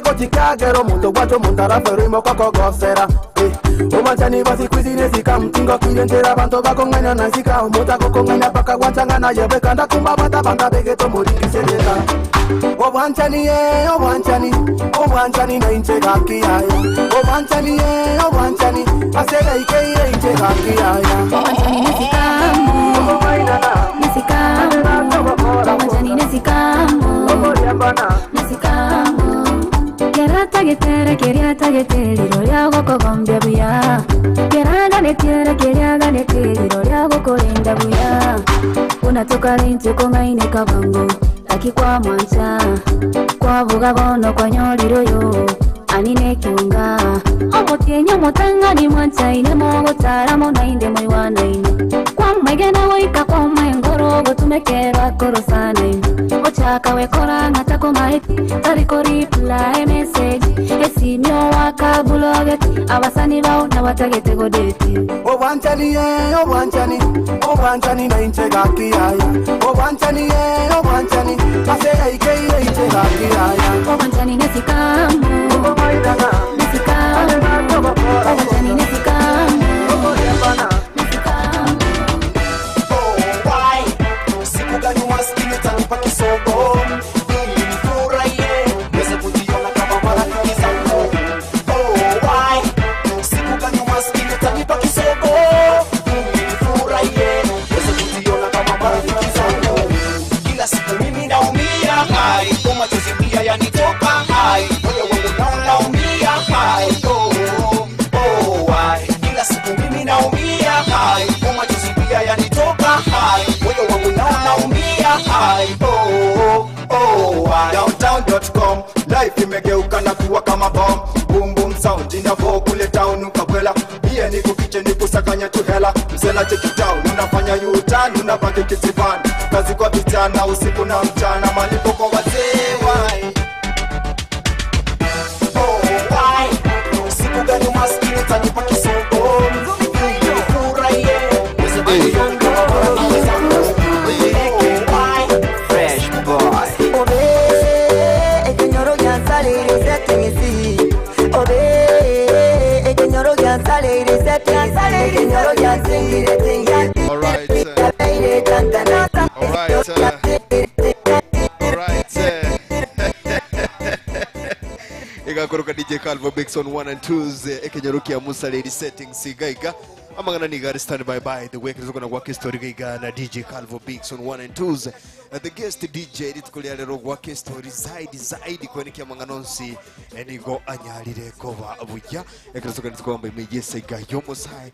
gochikagera omonto gwacho omonto arafero imokokogosera obwanchani bwasikwisi sikamtingo kirenchera abanto bakong'anya na nsika omonto agokong'anya paka gwanchang'ana yebekanda kumbabata banda begete omorikiserera obwanchani ye obwanchani obwanchani nainche gakiyaya obwanchani ye obwanchani ase yaikeire inche gakiyaya Obwanchani nesikamu nesikamu Obwanchani nesikamu nesikamu Keratagetere keriatageteriro ryagokogombia buya Keraganetiere keriaganeteriro ryagokorinda buya Unatoka linche kong'aine kabango akikwa mwancha kwavuga bono kwanyoriro yo anine kiunga omotienyo omotang'ani mwanchaine mogotara nainde moiwanaine kwamwegena goika kwamwengoro gotumekerwa korosanaine ochaka wekora ng'atakomaeti tari koriply message esimio wakabulogeti abasani bao nabatagete godeti obwanchani ye obwanchani obwanchani nainche gakiyaya obwanchani ye obwanchani ase yaikeire inche gakiyaya Obwanchani nesikamu nesikamu Obwanchani nesikamu Why? Siku gani maskini utanipa kisogo ili nifurahie niweze kujiona kama marafiki zangu? Oh, why? Siku gani maskini utanipa kisogo ili nifurahie niweze kujiona kama marafiki zangu? Kila siku mimi naumia, hai, kwa machozi pia yanitoka, hai, moyo wangu nao naumia, hai, oh, oh, why? Kila siku mimi naumia, hai, kwa machozi pia yanitoka, hai, moyo wangu nao naumia, hai, oh, oh, why? Downtown.com life imegeuka na kuwa kama bomb boom boom sound inavo kule town ukakwela pia nikufiche nikusakanya tu hela msela cheki town unafanya U-turn unabaki kisivan kazi kwa bidii vijana usiku na mchana, malipo kwa wazee wai. Oh, why? Siku gani umaskini utanipa kisogo? Ili nifurahie, niweze kujiona kama marafiki zangu. Oh, why? Fresh boy. Obe, ekenyoro gyansalire setingisi. Obe, ekenyoro gyansalire setingisi. Ekenyoro gyansingire tingi. Alright. Alright. Alright. Igakoroka DJ Calvo Bixon 1 and 2s ekenyarukia Musa Lady settings igaiga amangana ni gari stand by by the way kizokona kwa story gaiga na DJ Calvo Bixon 1 and 2s. The guest DJ ritukulia lero kwa story zaidi zaidi kwenekia manganonsi enigo anyarire koba buya ekizoka nitukwamba imejese gayomusai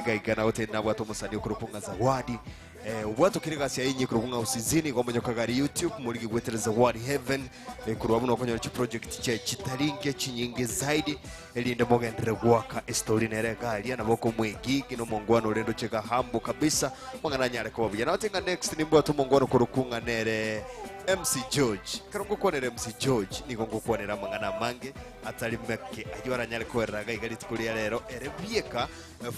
gaiga na wote nabwo atomusani okurukunga zawadi. Ubwato kiri gasi ainyi kurukunga usizini kwa manyoka gari YouTube muligi gwetereza Zawadi Heaven, kuruwa muno konyora chi project che chitaringe chinyinge zaidi elinde mogendere gwaka story nere galia na boko mwegigi no mongwano rendo chega hambo kabisa mwangana nyare kwa buya na tenga next nimbo tumongwano kurukunga nere MC George karongo kwanera MC George niko ngukwanera mangana mange atari meke ayo aranyare kwerraga igari tukuria rero ere bieka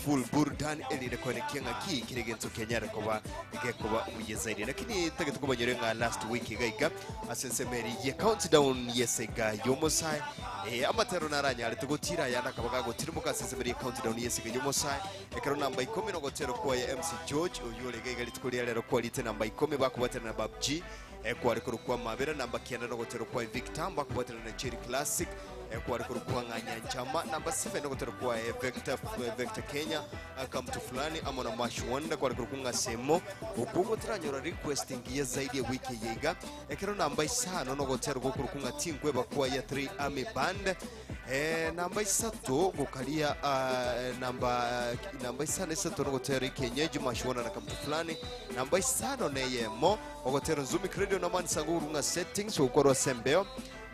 full burdan elinde kwene kianga ki kiregenzo kenyare koba gekoba uye zaidi lakini tage tukubanyere nga last week gaiga asensemeri ye countdown yesega yomosai, amatero naranyare tugutira yana kabaga gutirimuka asensemeri ye countdown yesega yomosai ekero namba 10 no gotero kwa ya MC George uyure gaiga ritukuria rero kwalite namba 10 bakubatana na Bab G, kwari kurukwa mabera namba 9 no gotero kwa Victor bakubatana na Cherry Classic, kwari kurukwa nganya namba 7 no gotero kwa Victor, Victor Kenya kamtu fulani amona mashwanda kwari kurukunga semo ukugo tranyora requesting ya zaidi ya wiki yega ekero namba 5 no gotero kurukunga tinkwe bakwa ya 3 Army Band, namba 3 gukalia namba 5 3 no gotero ikenyeji mashwanda na kamtu fulani namba 5 neyemo ogotero Nzumi Credo na man sangu urunga settings ukorwa sembeo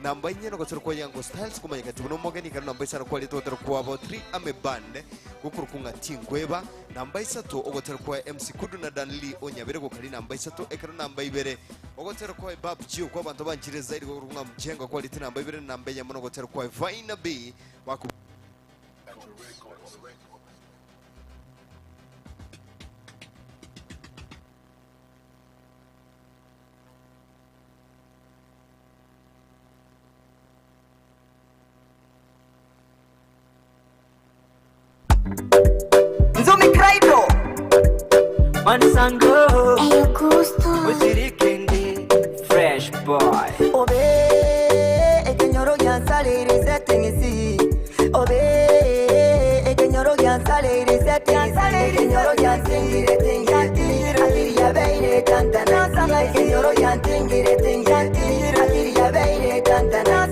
namba 4 no gotero kwa Yango Styles kumanyika tibuno mogeni karo namba 5 kwa lito gotero kwa bo 3 Army Band gukurukunga tingweba namba 3 ogotero kwa MC Kudu na Danli onyabere gukali namba 3 ekero namba 2 ogotero kwa Bab G kwa bantu banjire zaidi gukurukunga mjengo kwa lito namba 2 namba 4 mono gotero kwa Vina B waku Nzumi Kraido Mansango Usirikindi Fresh boy. Obe, ekenyoro gyansalire setingisi. Obe, ekenyoro gyansalire setingisi. Ekenyoro gyansingire tingi. Akiri yabeire tantana. Ekenyoro gyantingire tingi. Akiri yabeire tantana.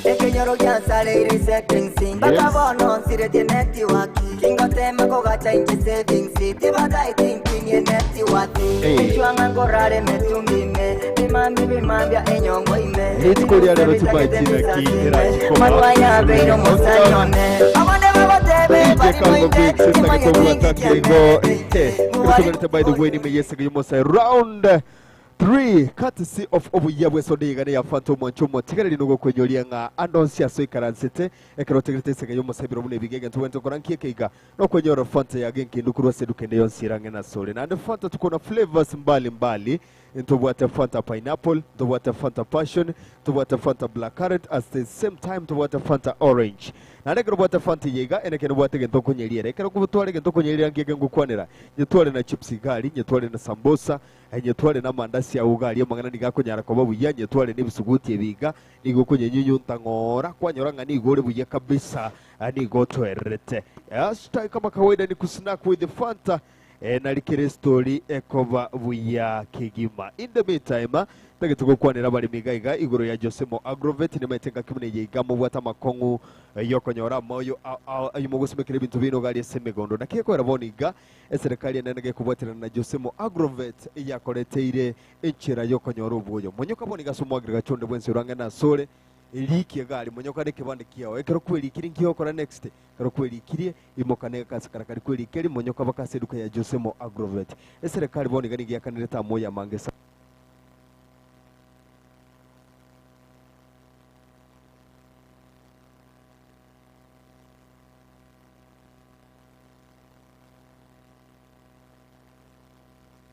Ekenyoro gyansalire setingisi. Bakabono nsirete network. Kingotema kogacha inche savings. Tibata thinking ye network. Hey. Chwanga ngorare metumbime. Bimambi bimambya enyongo ime. Rituko rya rero tubagira ki Manwanya beiro musanyone. Abande babotebe DJ Calvo Big Sister Kitobu Atakigo. Kutoka by the way ni meyese yumosa round 3 courtesy of obuyabwe sode ya Phantom Wanchomo tigareri nugo kwenyoria nga andonsi aso ikaransete ekero tegerete sega yomosa biro mune bigege ntwento korankie keiga no kwenyora Fanta ya genki ndukuru sedukende yonsirange na sole na Fanta tuko na flavors mbali mbali ntobwate Fanta pineapple, ntobwate Fanta passion, ntobwate Fanta black currant, at the same time ntobwate Fanta orange na nekero bwate Fanta yega eneke nobwate gento kunyeriera ekero kubutware gento kunyeriera ngege ngukwanira nyetware na chips gari nyetware na sambosa, nyetware na mandasi ya ugali amangana nigakunyara kwa buya nyetware n'ibisuguti ebiga nigo kunyenyunyu ntangora kwanyora nga nigore buya kabisa nigo twerete hashtag kama kawaida ni kusnack with the Fanta, nalikire story ekoba buya kigima. In the meantime tage tugukwanira bari migaiga iguru ya Josemo Agrovet ni maitenga kimune yiga mu bwata makongu yokonyora moyo ayimo gusimekera ibintu bino gari ese migondo na kiyekwera boniga eserikali enenege kubwatirana na Josemo Agrovet yakoreteire enchera yokonyora obuyo monyoka boniga somo agrigachonde bwensi uranga na sore. Erikia egari monyoka nekebande kiao. Ekero kwerikire nki ogokora next? Ekero kwerikirie, imoka ne gakasi kara kari kwerika eri monyoka baka ase eduka ya Josemo Agrovet. Eserekari bono iga nigo eakanire amo yamange sana.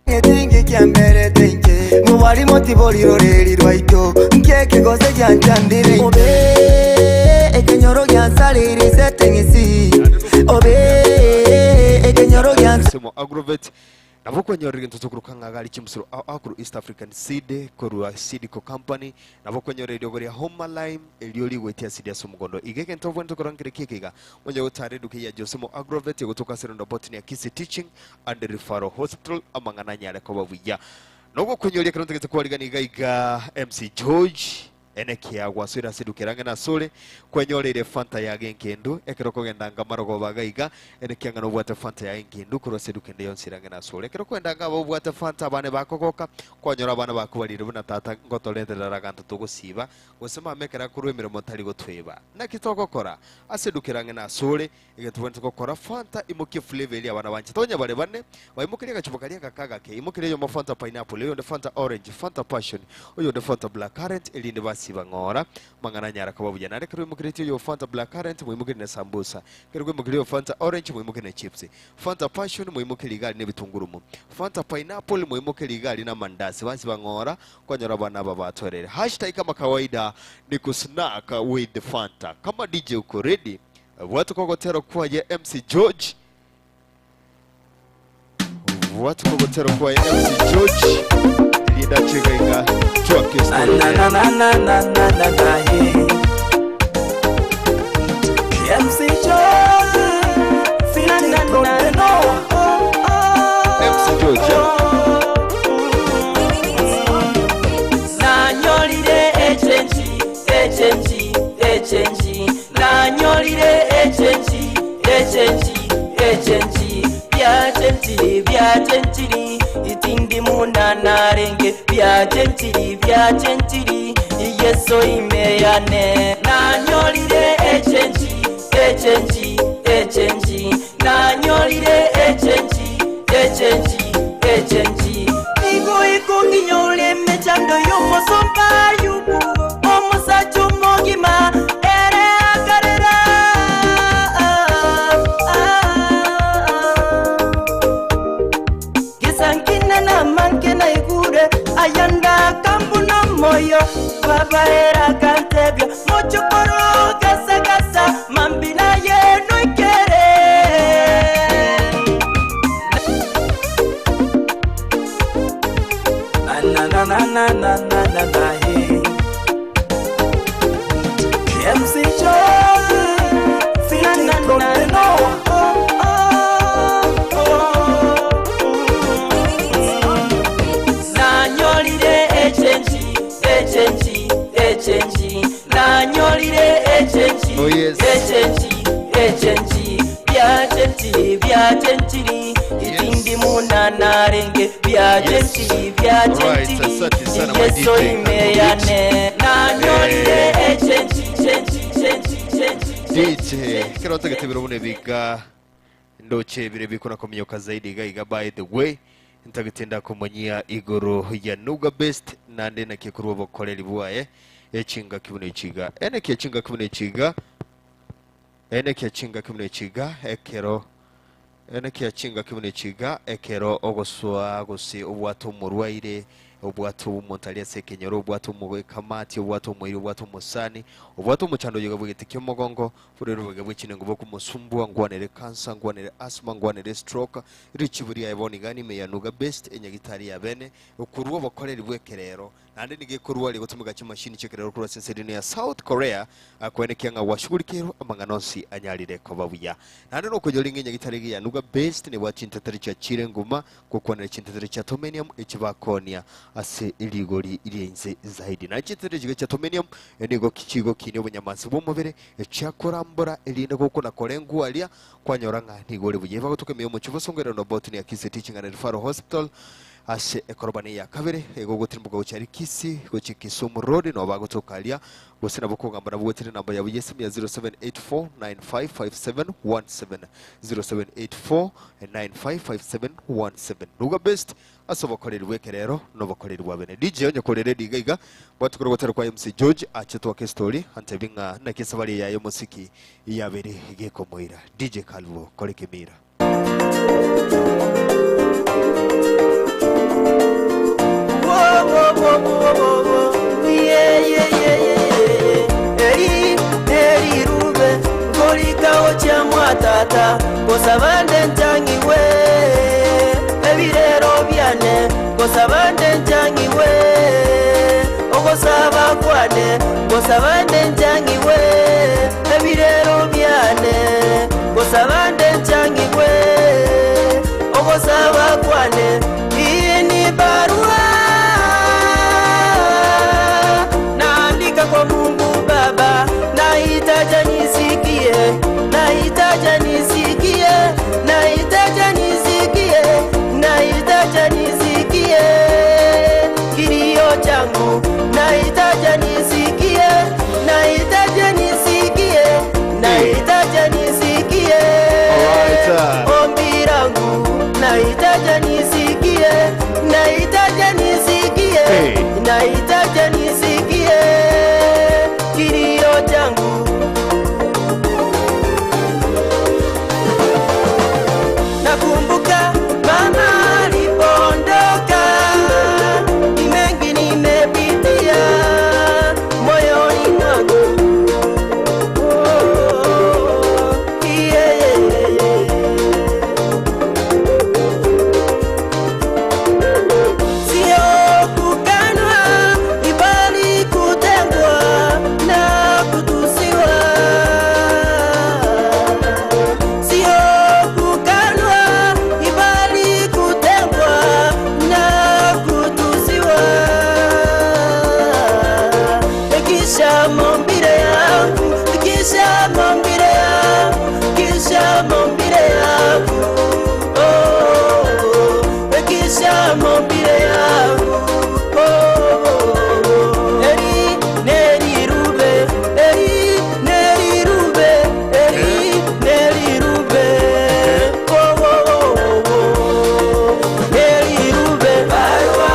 Etingi kiamberete inche Mobari motibori roreri rwaito Nkieke gose gianchandire Obe ekenyoro giansarire seteng'isi Obe ekenyoro giansarire Semo Agrovet nabo kwenyorera egento tokoruka ng'a gari chimusuro ao ao korwa East African Seed korwa Seedco Company nabo kwenyorera eriogo ria Homa Lime erio rigoetia asidi ase omogondo iga egento obwenerete korora nkere kieke iga onye gotara eduka eye ya Josemo Agrovet egotoka ase roundabout near Kisii Teaching and Referral Hospital amang'ana anyare koba buya nogokonyoria ekero ntagete kwarigania iga iga MC George Ene kiagwa asore ase eduka ere ang'e nasore, kwenyoreire efanta yago enkendu. Ekero okogenda anga marogoba iga iga, ene kiang'a nobwate efanta yago enkendu korwa ase eduka ende yonsi ere ang'e nasore. Ekero okogenda anga aba obwate efanta abana bakogoka, kwanyora abana bakobarire buna tata ngotorenterera are aganto togosiba, gose mama ekero akorwa emeremo tari gotweba. Naki togokora? Ase eduka ere ang'e nasore, Egetobwenerete gokora, Fanta imokia eflavour eria abana banchete. Onye bare bane, baimokerie agachupa karia agake agake. Imokeria oyomo Fanta Pineapple, oyonde Fanta Orange, Fanta Passion, oyonde Fanta Black Currant, erinde basiba ng'ora. Mang'ana anyare koba buya. Naende ekero oimokeretie oyo Fanta Black Currant, moimokerie ne sambusa. Ekero kwaimokeria oyo Fanta Orange, moimokerie ne chips. Fanta Passion, moimokerie igari na ebitungurumu. Fanta Pineapple, moimokerie igari na amandasi. Basiba ng'ora, kwanyora abana aba batoereire. Hashtag kama kawaida ni kusnack with Fanta. Kama DJ uko ready, Bwatuka ogotera kwaye MC George. Bwatuka ogotera kwaye MC George. Erinda chiga iga twake story. Na na na na na na na na hey. MC George, feeling from the north. MC George. Nanyorire echenji, echenji, echenji. Nanyorire echenji, echenji, echenji. Byachenjiri, byachenjiri. Itindi muna narenge. Byachenjiri, byachenjiri. Yeso imeyane. Nanyorire echenji, echenji, echenji. Nanyorire echenji, echenji, echenji. Nigo ikunginyole mechando yomosomba yubu. Omusacha omogima ere akarera. Gisankina na manke na igure ayanda kambu no moyo babaera kantebia mochokoro gasa gasa mambina yenu ikere. Na na na na na na na na hey. MC George, feeling from the north. Nanyorire echenji, echenji, echenji. Nanyorire echenji, Oh, yes. echenji, echenji. Byachenjiri, byachenjiri. Itindi muna narenge. Byachenjiri, byachenjiri. Alright, asante sana my Yeso DJ. imeyane. Nanyorire echenji, chenji, chenji, chenji. DJ kero ntagete bune biga ndoche bire bikona komyoka zaidi iga iga by the way ntagetinda kumanyia igoro ya Nuga Best nande na kikuruwa bokoreri bwaye echinga kibune ichiga ene kiechinga kibune ichiga ene kiechinga kibune ichiga ekero ene kiechinga kibune ichiga ekero ogoswa gosi obwato omorwaire obwato omonto aria ase ekenyoro obwato omogekamati obwato omoiri obwato omosani obwato omochando oyoga bwegete kia omogongo burero bwega bwechinengo bokomosumbua ngwanere cancer ngwanere asthma ngwanere stroke richibu riaye bono iga nime ya Nuga Best enyagitari ya bene okorwa obokoreri bw'ekerero naende nigo ekorwa aria gotumeka chimashini chi'ekerero korwa ase ense ya South Korea akwenekia ng'a gwashughulikirwe amang'ana onsi anyarire koba buya naende nokonyora ng'a enyagitari ege ya Nuga Best nebwa chinteteri chia chire nguma gokwanera chinteteri chia Tomenium echibakonia ase rigori riainse zaidi na chinteteri chiga chia Tomenium nigo chigo kinia obonyamansi bw'omobere echiakorambora erinde gokona korengwa aria kwanyora ng'a nigo ore buya bagotoka emiyo omochi bosongo ere robot ni Akisi Teaching and Referral Hospital. Ase ekorobani ya kabere egogotirimboka gochia Rikisi gochia Kisumu Road noo bagotoka aria, gose nabo kogamba nabwo goetera enamba yabo y'esimi ya 0784955717, 0784955717. Ruga Best ase obokoreri bw'ekerero na obokoreri bwa bene. DJ onye kore ready iga iga, bwate korwa gotera kwa MC George ache twake estory antebi ng'a naki esabari eye yaye omosiki yabeire gekomoira. DJ Calvo kore kemira. Eri nerirube nkorika gochia mwa tata gosaba nde nchang'igwe ebirero biane gosaba nde nchang'igwe ogosaba kwane gosaba nde nchang'igwe ebirero biane gosaba nde nchang'igwe ogosaba kwane iyi ni barua naandika kwa Mungu Baba, nahitaja nisikie, nahitaja nisikie, nahitaja nisikie, nahitaja nisikie kilio changu, nahitaja nisikie, nahitaja nisikie, nahitaja nisikie ombi langu, nahitaja nisikie, nahitaja nisikie, nahitaja nisikie kilio changu. Nakumbuka mama alipoondoka, ni mengi nimepitia moyoni mwangu. Oh, yeah, yeah, yeah. Sio kukanwa, ni bali kutengwa na kutusiwa. Sio kukanwa, ni bali kutengwa na kutusiwa. Kisha maumbile yangu, kisha maumbile yangu, kisha maumbile yangu. Oh, oh, kisha maumbile yangu. Oh, oh, oh. Eri neri rube, eri neri rube, eri neri rube. Oh, oh, oh, oh. Neri rube, barua,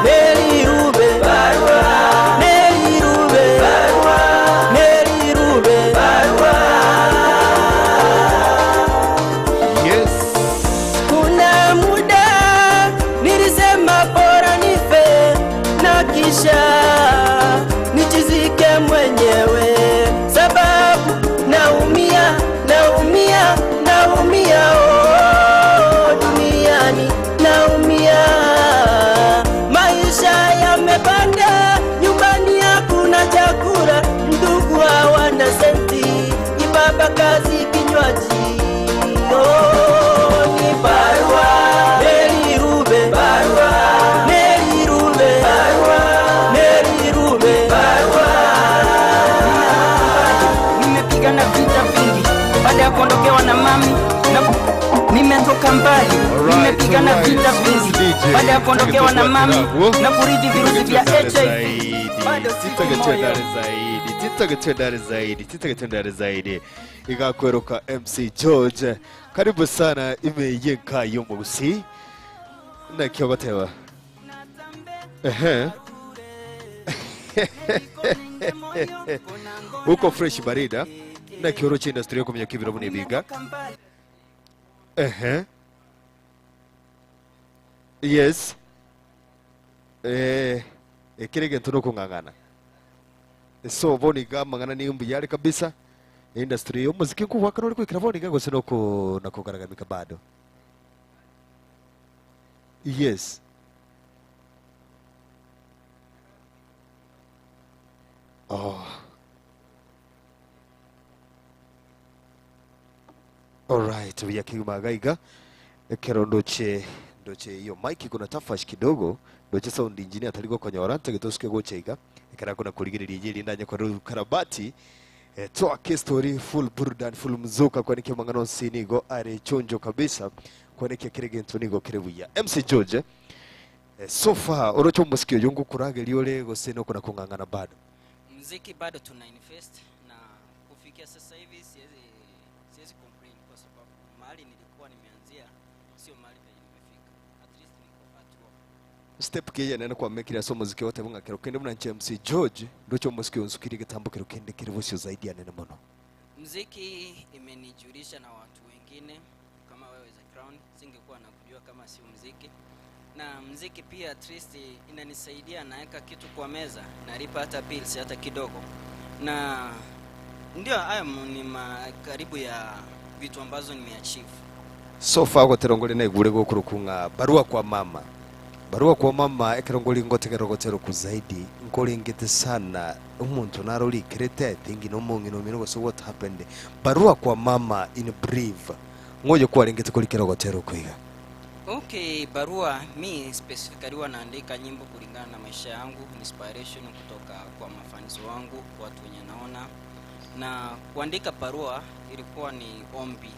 neri rube, barua, neri rube, barua, neri rube, barua. Yes. Kuna muda nilisema bora nife na kisha nijizike mwenyewe, sababu naumia, naumia, naumia oh, duniani naumia, maisha yamepanda, nyumbani hakuna chakula, ndugu hawana senti, ibaba kazi kinywaji Oh, ni barua Neri rube barua Neri rube barua Neri rube barua Nimepigana vita vingi baada ya kuondokewa na mami na nimetoka mbali, nimepigana vita vingi baada ya kuondokewa na mami na kurithi virusi vya HIV. Bado sipo moyo. zaidi titagetendare zaidi titagetendare zaidi igakweruka MC George karibu sana imeyenka yomugusi nakyogotewa ehe uko fresh barida nakioro cha industry yokumenya kibiro bunibiga ehe yes eh ekire gento nokung'ang'ana so boniga mang'ana ni mbuyare kabisa industry y'omuziki nkubwaka nori kwikira boniga gose noko nakugaragamika bado yes oh alright uyakigumagaiga ekero ndoche ndoche iyo mic kuna tafash kidogo ndoche sound engineer atari konyora ntegetosike gocheiga ekera kuna kurigiriria ijeri ndanye kwa karabati eh, toa story full burdan full mzuka kwanike mangano sinigo are chonjo kabisa kwanike kire gento nigo kire buya MC George So far oroche omosiki oyo ngokurageria ore gose nokona kong'ang'ana bado? Mziki bado tuna invest na kufikia sasa hivi siwezi siwezi complain kwa sababu mahali nilikuwa nimeanzia sio mahali penye nimefika. At least niko hatua. Step ki eyenene kwamekire ase omosiki ogoteba ng'a kero kende buna inche MC George ndoche omosiki oyo nsukirie egetambo kero kende kere bosio zaidi anene mono. Mziki imenijulisha na watu wengine kama wewe The Crown, singekuwa nakujua kama sio mziki. Na mziki pia at least inanisaidia, naweka kitu kwa meza, nalipa hata bills hata kidogo. Na ndio hayo ni makaribu ya vitu ambazo nimeachieve. So far ogotera ngore naigure gokorokwa ng'a barua kwa mama. Barua kwa mama ekero ngori ngotegerera ogotera okwo zaidi nkorengete sana omonto naro orikerete I think nomong'ina omino gose what happened. Barua kwa mama in brief ng'o oyo kwarengete korikera ogotera okwo iga? Okay, barua mi specifically huwa naandika nyimbo kulingana na maisha yangu, inspiration kutoka kwa mafans wangu, watu wenye naona. Na kuandika barua ilikuwa ni ombi.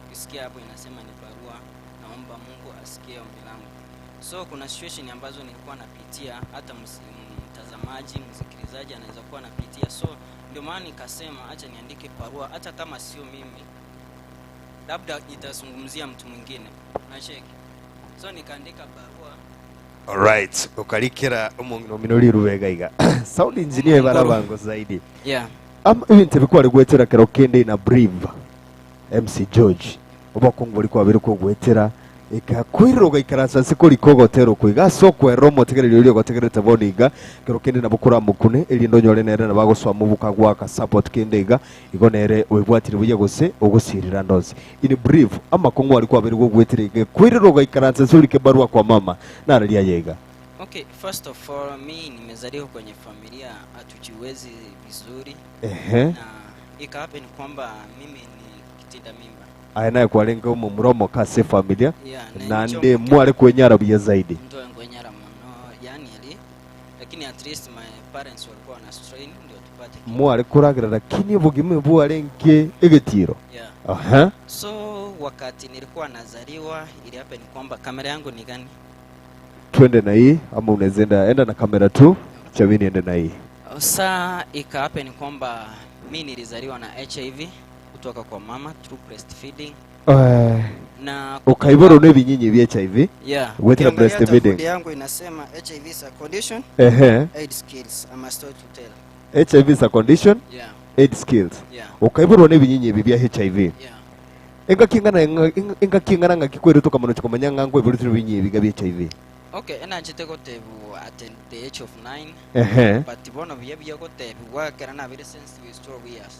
Ukisikia hapo inasema ni barua, naomba Mungu asikie ombi langu. So kuna situation ambazo nilikuwa napitia, hata mtazamaji, msikilizaji anaweza kuwa anapitia. So ndio maana nikasema acha niandike barua, hata kama sio mimi, labda itazungumzia mtu mwingine. Unacheki? So nikaandika barua. Alright, okarikera omong'ina omino rirubega iga. Sound engineer barabango zaidi. Yeah. Am ebinto ebi kware gwetera kero kende in a brief MC George. Obokungu bori kwabere kogwetera ekakoirera ogaikaransa ase korika ogotera okwo iga ase okwerera omotegereri oria ogotegererete bono iga kero kende nabo koramokune erinde onyore nere nabo agosoa mobuka goaka support kende iga igo nere oebwatire buya gose ogosirire ande onsi. In brief amakong'u aria kwabere gogwetera iga ekoirera ogaikaransa ase orike barua kwa mama nararia aye iga. Okay, first of all, mi nimezaliwa kwenye familia hatujiwezi vizuri. Ehe. Na ika happen kwamba mimi ni kitinda mimba. Aye naye kwarenge omomura omoke ase efamilia, Yeah, na naende inche omoke. mware kwenyara buya zaidi. Mtu angwenyara mono, yani ali, lakini at least my parents walikuwa wana strain ndio tupate kitu. Mware koragera lakini obogima bwarenge egetiro. Yeah. Aha. So wakati nilikuwa nazaliwa ili happen kwamba kamera yangu ni gani? Twende na hii ama unaweza enda enda na kamera tu, acha mimi niende na hii. Saa ika happen kwamba mi nilizaliwa na HIV kutoka kwa mama through breastfeeding. Na Ukaiborwa na ebinyinyi bia HIV. Yeah. Gwetera Ukiangalia breastfeeding. tafudi yangu inasema HIV is a condition. Ehe. AIDS kills. I must to tell. HIV is a condition. Yeah. AIDS kills. Yeah. Ukaiborwa na ebinyinyi ebi bia HIV. Yeah. Engaki engana engaki engana ng'aki kweretwa okamanya gochia komanya ng'a nkweborete ebinyinyi ebi iga bia HIV. Okay, enanchete gotebiwa at the age of 9. Ehe. But bono buya buya gotebiwa ekero nabere since was 12 years.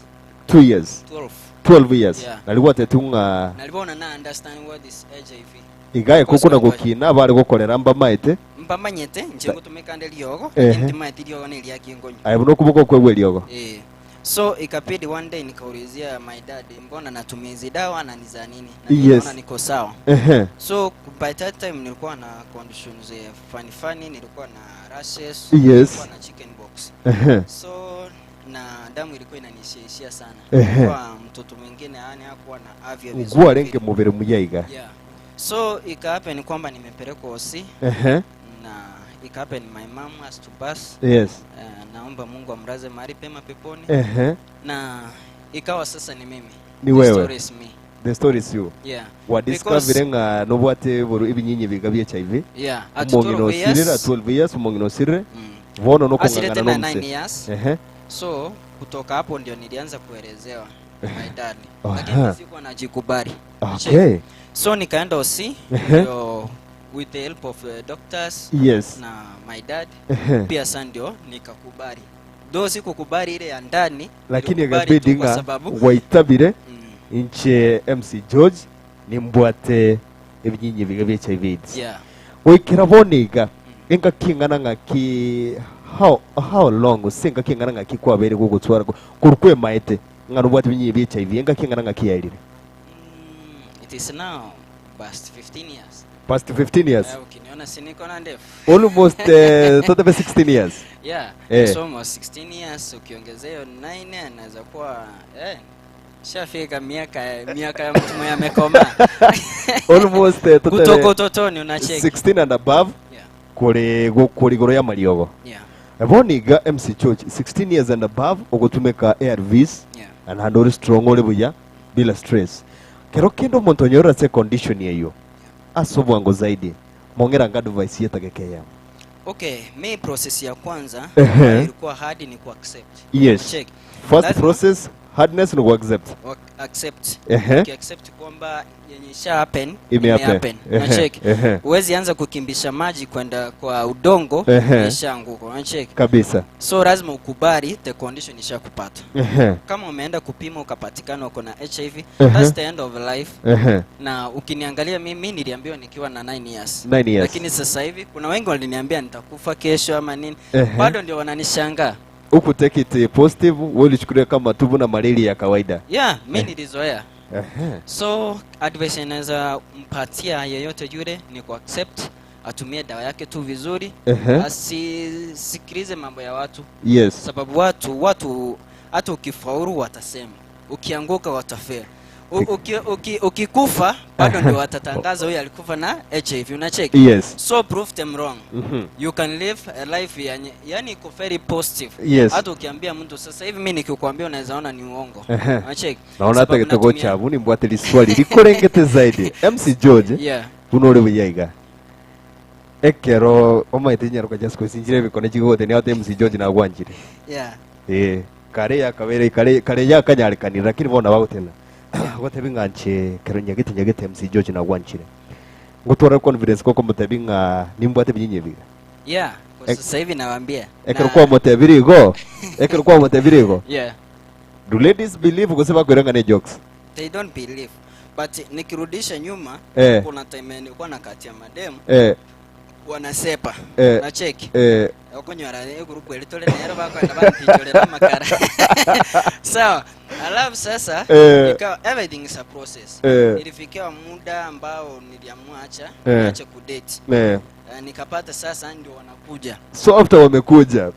2 years. 12. 12 years. Yeah. Nari gwatetigwe ng'a Nari bono na understand what is HIV. iga ekokuna gokina abare gokorera mbamaete. Mbamanyete inche ngotumeka nde riogo, Ehe. lakini timaeti riogo na eriaki nkonywa. Aye buna okoboko okoegwa eriogo. Eh. So ikabidi one day nikaulizia my dad, mbona natumia hizi dawa na ni za nini? Na Yes. nikaona niko sawa. Ehe. So by that time nilikuwa na conditions eh, funny funny, nilikuwa na rashes, Yes. nilikuwa na chicken box. Ehe. So na damu ilikuwa inanishiaishia sana. Ehe. Kwa mtoto mwingine yani hakuwa na afya vizuri. Gwarenge mobere muya iga. Yeah. So ika happen kwamba nimepelekwa hosi. Ehe. Na ika happen my mom has to pass. Yes. Naomba Mungu amlaze mahali pema peponi. Ehe. Na ikawa sasa ni mimi. Ni The wewe. story is me. The story is you. Yeah. Wa discover ng'a nobwate boru ebinyinyi biga bia HIV. Yeah. At Omong'ina 12 years. osirire at 12 years omong'ina osirire. Bono Asirete nokong'ang'ana na nomse. 9 years. Ehe. So kutoka hapo ndio nilianza kuelezewa my dad. Aha. Lakini sikuwa najikubali. Okay. So nikaenda OC Ehe. ndio with the help of doctors Yes. na my dad Ehe. pia sasa ndio nikakubali. Though sikukubali ile ya ndani, Lakini nilikubali ekabidi tu kwa ng'a sababu waitabire inche MC George nimbwate ebinyinyi biga bia HIV AIDS. Yeah. Goikera bono iga engaki eng'ana ng'aki how, how long gose engaki eng'ana ng'aki kwabeire gogotwara korwa kwemaete ng'a nobwate ebinyinyi bia HIV engaki eng'ana ng'aki yaerire? It is now past 15 years. Past 15 years. Ukiniona si niko na ndefu. Almost total 16 years. Yeah, Eh. it's almost 16 years ukiongezea hiyo 9 inaweza kuwa shafika miaka miaka ya mtu mwenye amekomaa. Almost total Kutoka utotoni unacheki. 16 and above. Yeah. Kore gokora igoro y'amariogo. Yeah. Bono iga MC George 16 years and above ogotumeka ARVs Yeah. and naende ore strong ore buya bila stress. Kero kende omonto onyorire ase econdition eyio ase obwango zaidi mong'era anga advice yetageka eyemo. Okay, mi process ya kwanza Ehe. ambayo ilikuwa hard ni ku accept. Yes. Check. First Lazima- process hardness ni ku accept. Accept. Ehe. Ukiaccept kwamba yenye isha happen Ime happen. happen. Ehe, Unacheki? ehe. Huwezi anza kukimbisha maji kwenda kwa udongo Ehe. ishaanguka. Unacheki? Kabisa. So lazima ukubali the condition ishakupata. Ehe. Kama umeenda kupima ukapatikana uko na HIV, Ehe. that's the end of life. Ehe. Na ukiniangalia mimi niliambiwa nikiwa na 9 years. 9 years. Lakini sasa hivi kuna wengi waliniambia nitakufa kesho ama nini. Ehe. Bado ndio wananishangaa. Huku take it positive, wewe ulichukulia kama tu na malaria ya kawaida. Yeah, mi Eh. nilizoea. Ehe. So advice inaweza mpatia yeyote yule ni ku accept, atumie dawa yake tu vizuri, Ehe. asisikilize mambo ya watu. Yes. Sababu watu hata ukifaulu watasema, ukianguka watafeli. Ukikufa bado ndio watatangaza huyu alikufa na HIV, unacheki? Yes. So prove them wrong. You can live a life yenye yani iko very positive. Yes. Hata ukiambia mtu sasa hivi mimi nikikwambia unaweza ona ni uongo. Ehe. Unacheki? Naona hata Sababu gitego natumia- chabu nimbwate liswali rikorengete zaidi. MC George. Yeah. Buno uri buyaiga. Ekero omaete nyaroka just kusinjire ebikone chigote ni ate MC George nagwanchire. Yeah. Eh, kare yakabere kare kare yakanyarekanire lakini bona bagotena. Gotebi ng'anche kero nyagete nyagete MC George nagwanchire. Ngotwara confidence koko mutebi ng'a nimbwate binyinyi biga. Yeah, kwa sasa hivi nawaambia. Ekero kwa mutebiri igo. Ekero kwa mutebiri igo. Yeah. Do ladies believe gose bakwiranga ne jokes? They don't believe. But nikirudisha nyuma Eh. kuna time nilikuwa nakatia mademu Eh. wanasepa Eh. na cheki Eh. okonywera egroup elitole nero bakwenda bantichorera amakara sawa alafu sasa Eh. ikawa everything is a process Eh. ilifikia muda ambao niliamua acha Eh. niache kudate Eh. Nikapata sasa ndio wanakuja So after wamekuja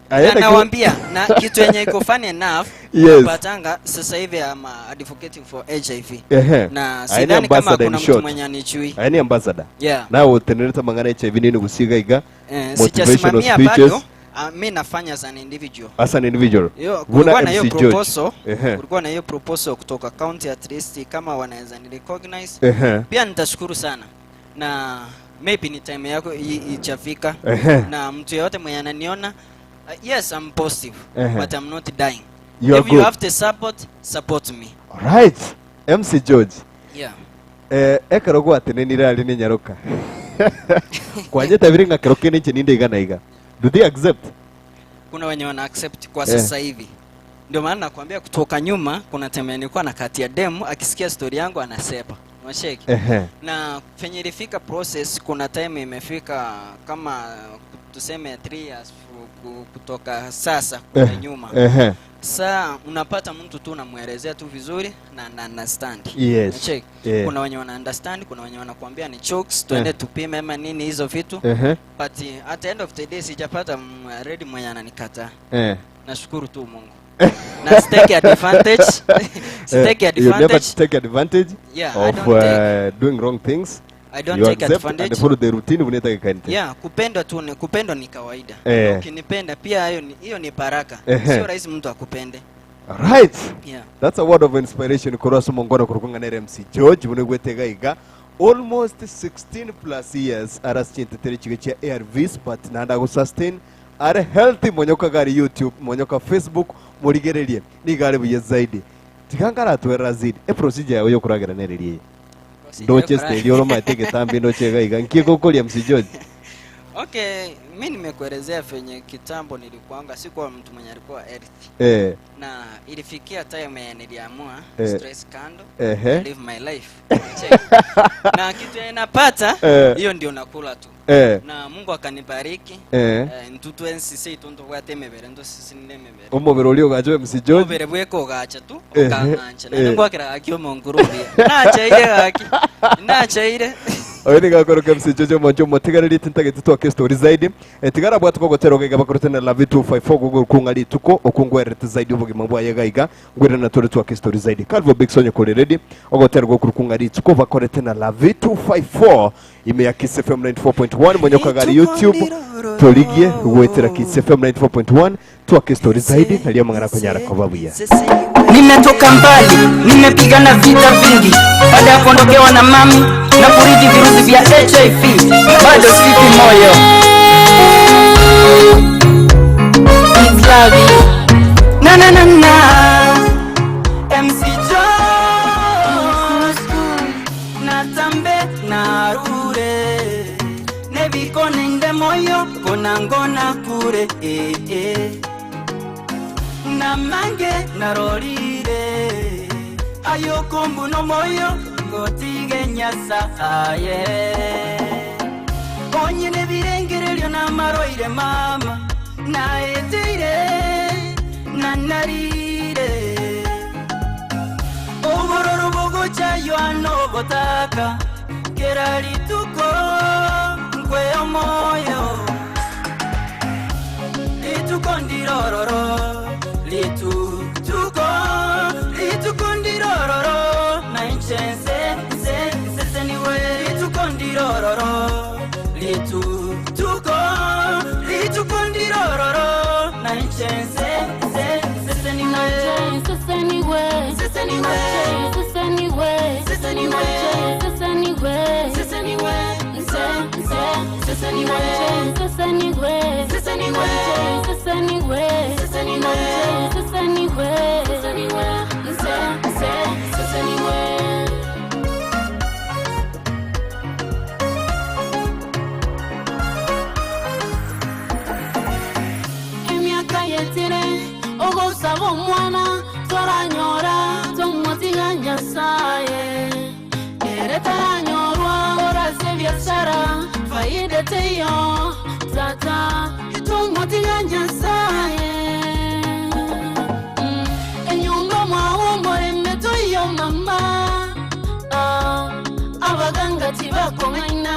na aenda nawaambia na kitu yenye iko funny enough Yes. patanga sasa hivi I'm advocating for HIV Ehe. na Aye ni sidhani kama ambassador in kuna mtu short. mwenye anijui Aye ni ambassador. Yeah. Nawe utenereta mang'ana HIV nini gusiga iga Eh, motivational sijasimamia speeches bado mi nafanya as an individual as an individual. Yo, Buna kulikuwa na hiyo MC George. proposal, Ehe. kulikuwa na hiyo proposal kutoka county at least kama wanaweza ni recognize. Ehe. Pia nitashukuru sana na maybe ni time yako ichafika Ehe. na mtu yeyote mwenye ananiona yes I'm positive Ehe. but I'm not dying. You are If you good. have the support, support me. Alright. MC George. Yeah. Eh, ekero gwatenenire ari ni nyaroka. Kwanyete biri ng'a kero kene nche ninde igana iga. Do they accept? Kuna wenye wana accept kwa Eh. sasa hivi. Ndio maana nakwambia kutoka nyuma kuna time nilikuwa na kati ya demu akisikia story yangu anasepa. Unacheki? Ehe. Na penye ilifika process kuna time imefika kama tuseme 3 years kutoka sasa kuja Eh, nyuma. ehe. Saa unapata mtu tu unamwelezea tu vizuri na na understand. Yes. Unacheki? Yeah. Kuna wenye wana understand, kuna wenye wanakuambia ni jokes, tuende Eh. tupime ama nini hizo vitu. Ehe. But at the end of the day sijapata ready mwenye ananikataa. Eh. Nashukuru tu Mungu. Na sitaki advantage. Sitaki You never advantage. take advantage Yeah, I of don't take. doing wrong things. I don't you take accept advantage. and follow the routine unataka kainte. Yeah, kupendwa tu ni kupendwa ni kawaida. Eh. Ukinipenda pia hiyo ni hiyo ni baraka. Ehe. Sio rahisi mtu akupende. Right. Yeah. That's a word of inspiration korwa ase omongwana korwa ng'a nere MC George buna gwetega iga almost 16 plus years ara chintetere chiga chia ARVs but naende agosustain are healthy monyoka gari YouTube monyoka Facebook morigererie niga are buya zaidi tiga ngaratwerera zaidi e procedure yawe yokoragera nererie eye ndoche yokoragera. steli oromaete egetambi ndoche iga iga nki gokoria MC George Okay, mi nimekuelezea venye kitambo nilikuanga sikuwa mtu mwenye alikuwa healthy. Eh. Na ilifikia time yenye niliamua Eh. stress kando, Ehe. live my life. Check. Na kitu yenye napata Eh. hiyo ndio nakula tu. Eh. Na Mungu akanibariki. Eh. Eh, ntutu ensise ituntu bwate emebere ndo sisi nile emebere. omobere oria ogacha MC George Omobere bweka ogacha tu Ehe. okang'ancha. Eh. Na ngwakira gaki omonguru buya. Nachaire gaki. Nachaire. Oyo nigo akoroka MC Jojo Omonche omotigareri tintageti twake story zaidi. Eh, tigara abwate kogotera ogaiga bakorete na Love 254 gogoro kung'a rituko okungwererete zaidi obogima bwaye gaiga ngwire na tore twake story zaidi. Calvo Big Sonyo kore ready ogotera gokuru kung'a rituko bakorete na Love 254 ime ya Kiss FM 94.1 monyoka gari YouTube torigie gwetera Kiss FM 94.1 twake story zaidi nario amang'ana akonyara koba buya. Nimetoka mbali, nimepigana vita vingi, baada ya kuondokewa na mami na kurithi virusi vya HIV, bado sifi moyo. It's love. Na na na na MC Jones natambe narure nebikonende moyo konangona kure eh, eh. Namange narorire ayokombuno moyo ngotige nyasaye onyene birengererio namaroire mama naeteire nanarire obororo bogochayo anobotaka kera rituko nkweyo moyo rituko ndirororo rituko rituko ndirororo naincense nse nseseniwe rituko ndirororo rituko rituko ndirororo naincense nse nseseniwe Seseniwe, Seseniwe. seseniwe, Seseniwe. seseniwe, seseniwe nse nse seseniwe seseniwe, Seseniwe. seseniwe, Seseniwe. seseniwe, seseniwe, nse nse seseniwe. Emyaka yetire ogosaba omwana toranyora tomotiga nyasaye ere taranyorwa orase biasara faida teyo tata tomotiga nyasaye Mm, enyumba mwawo omorembe toyo mama. Ah, abaganga tibakong'aina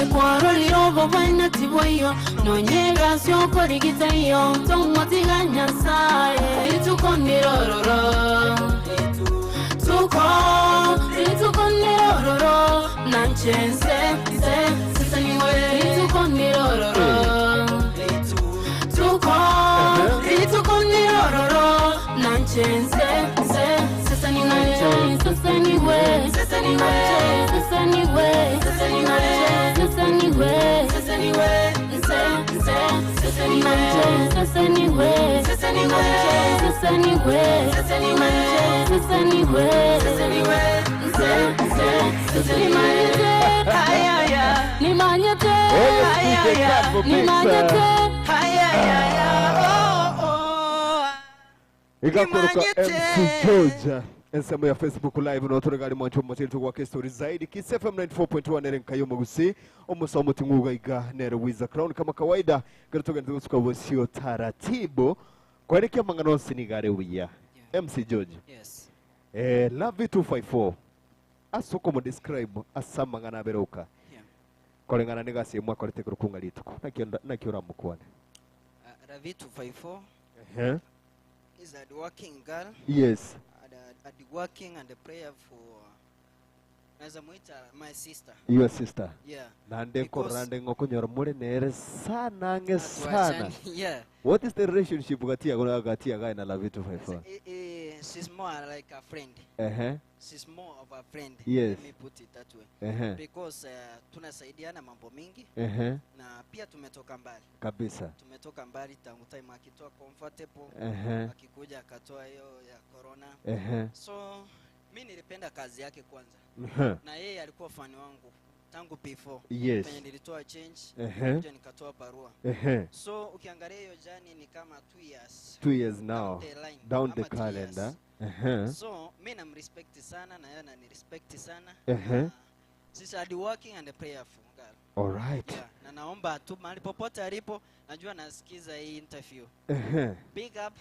ekwarorire obo bwaina tibwaiyo nonyegasi okorigitaiyo tomotiga nyasaye rituko ndirororo tuko rituko ndirororo nanchense nse sesaniwe rituko ndirororo tuko rituko ndirororo nanchense nse sesaniwe sesaniwe Sesaniwe. sesaniwe Sesaniwe. sesaniwe Seseniwe, nse, nse, seseniwe. sesaniwe Seseniwe. sesaniwe Seseniwe. sesaniwe Seseniwe, nse, nse, seseniwe. Ay, ay, ay. nimanyete Ay, ay, ay. nimanyete Ay, ay, ay, ay. Oh, oh. Igakoroka MC George ensemo ya Facebook live notoregari mwancho motiri tugwake story zaidi Kiss FM 94.1 nere nkayo mugusi omusomo tingugaiga nere Wiza Crown kama kawaida gari gusuka bosio taratibu kwerekia mangano sinigare wiya MC George. Yes. Eh, Love 254 asoko mu describe asamangana aberoka Yeah. korengana nigasi mwakorete kurukunga rituko nakio nakio ramukwane. Ravi 254 Eh, is a working girl. Yes. And, working and prayer for naweza muita my sister. Your sister. Yeah. Nande Because- korande ngokonyora muri nere sana nge sana. Hatuachani, yeah. What is the relationship gati ya gati ya guy na Love 254? Eh, eh, she's more like a friend. Ehe. She's more of a friend. Yes. Let me put it that way. Ehe. Because tunasaidiana mambo mingi. Ehe. Na pia tumetoka mbali. Kabisa. Tumetoka mbali tangu time akitoa comfortable. Ehe. Akikuja akatoa hiyo ya corona. Ehe. So mi nilipenda kazi yake kwanza. Ehe. Na yeye alikuwa fan wangu tangu before. Yes. Penye nilitoa change, Ehe. kuja nikatoa barua. Ehe. So ukiangalia hiyo jani ni kama 2 years. 2 years now. Down the line. Down the Ama two years. calendar. Ehe. So mi namrespect sana na yeye ananirespect sana. Ehe. She's hard working and prayerful girl. All right. Yeah, na naomba tu mahali popote alipo, najua nasikiza hii interview. Ehe. Big up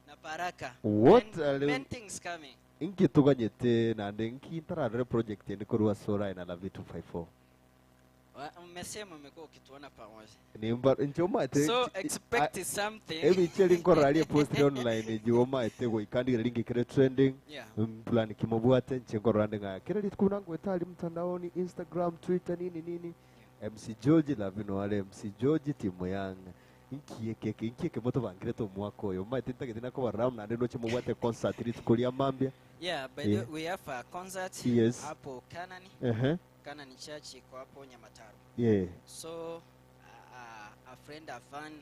na baraka. What Many, a little- many things coming. Inki tuganyete naende nki ntararore project ende korwa ase orae na Lavi 254? Mmesema umekuwa ukituona pamoja. Nimba inche omanyete So expect something. Ebicha eri nkorora aria epostire online ejio omanyete goika ndigere ringikere trending. Yeah. Plan ki mobwate inche nkorora nde ng'a kera rituko buna ngoeta aria mtandaoni Instagram, Twitter nini nini MC George Lavi noare MC George timu yang Inki eke eke inki eke motobangerete omwaka oyo? Omanyete ntagete nakobarora amo naende noche mobwate concert rituko ria mambia. Yeah, by the way, we have a concert Yes. hapo Canaan. Ehe. Canaan Church iko hapo Nyamataro. Yeah. So a friend, a fan,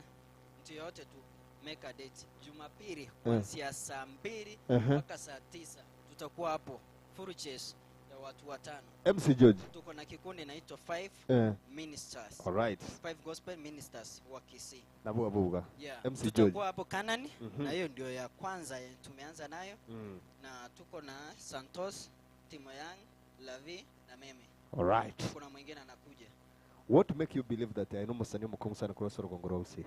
mtu yoyote tu make a date. Jumapili kuanzia saa 2 mpaka saa 9 tutakuwa hapo full chase ya watu watano. MC George. Tuko na kikundi inaitwa Five Ministers. Alright. Five Gospel Ministers wa Kisii. Nabuga buga. Yeah. MC George. Tutakuwa hapo Canaan na hiyo ndio ya kwanza yenye tumeanza nayo. Na tuko na Santos, Timo Yang, Lavi na mimi. Alright. Kuna mwingine anakuja. What make you believe that I know msanii mkongwe sana kwa Soro Gongoro Usi?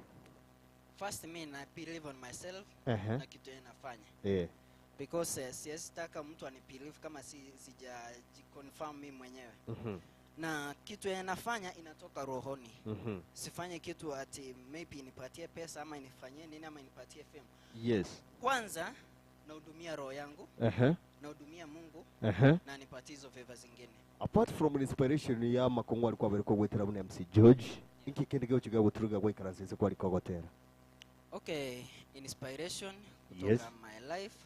First me na believe on myself na kitu yenye nafanya. Because siwezi taka mtu anibelieve kama sijajiconfirm mimi mwenyewe. Na kitu yenye nafanya inatoka rohoni. Sifanye kitu ati maybe nipatie pesa ama nifanyie nini ama nipatie fame. Kwanza nahudumia roho yangu. Nahudumia Mungu. Na nipatie hizo favor zingine. Apart from inspiration ya makongo alikuwa bariko gwetera buna MC George, inki kende gyo chiga guturuga gwikara sese kwa aliko gotera. Okay, inspiration kutoka my life.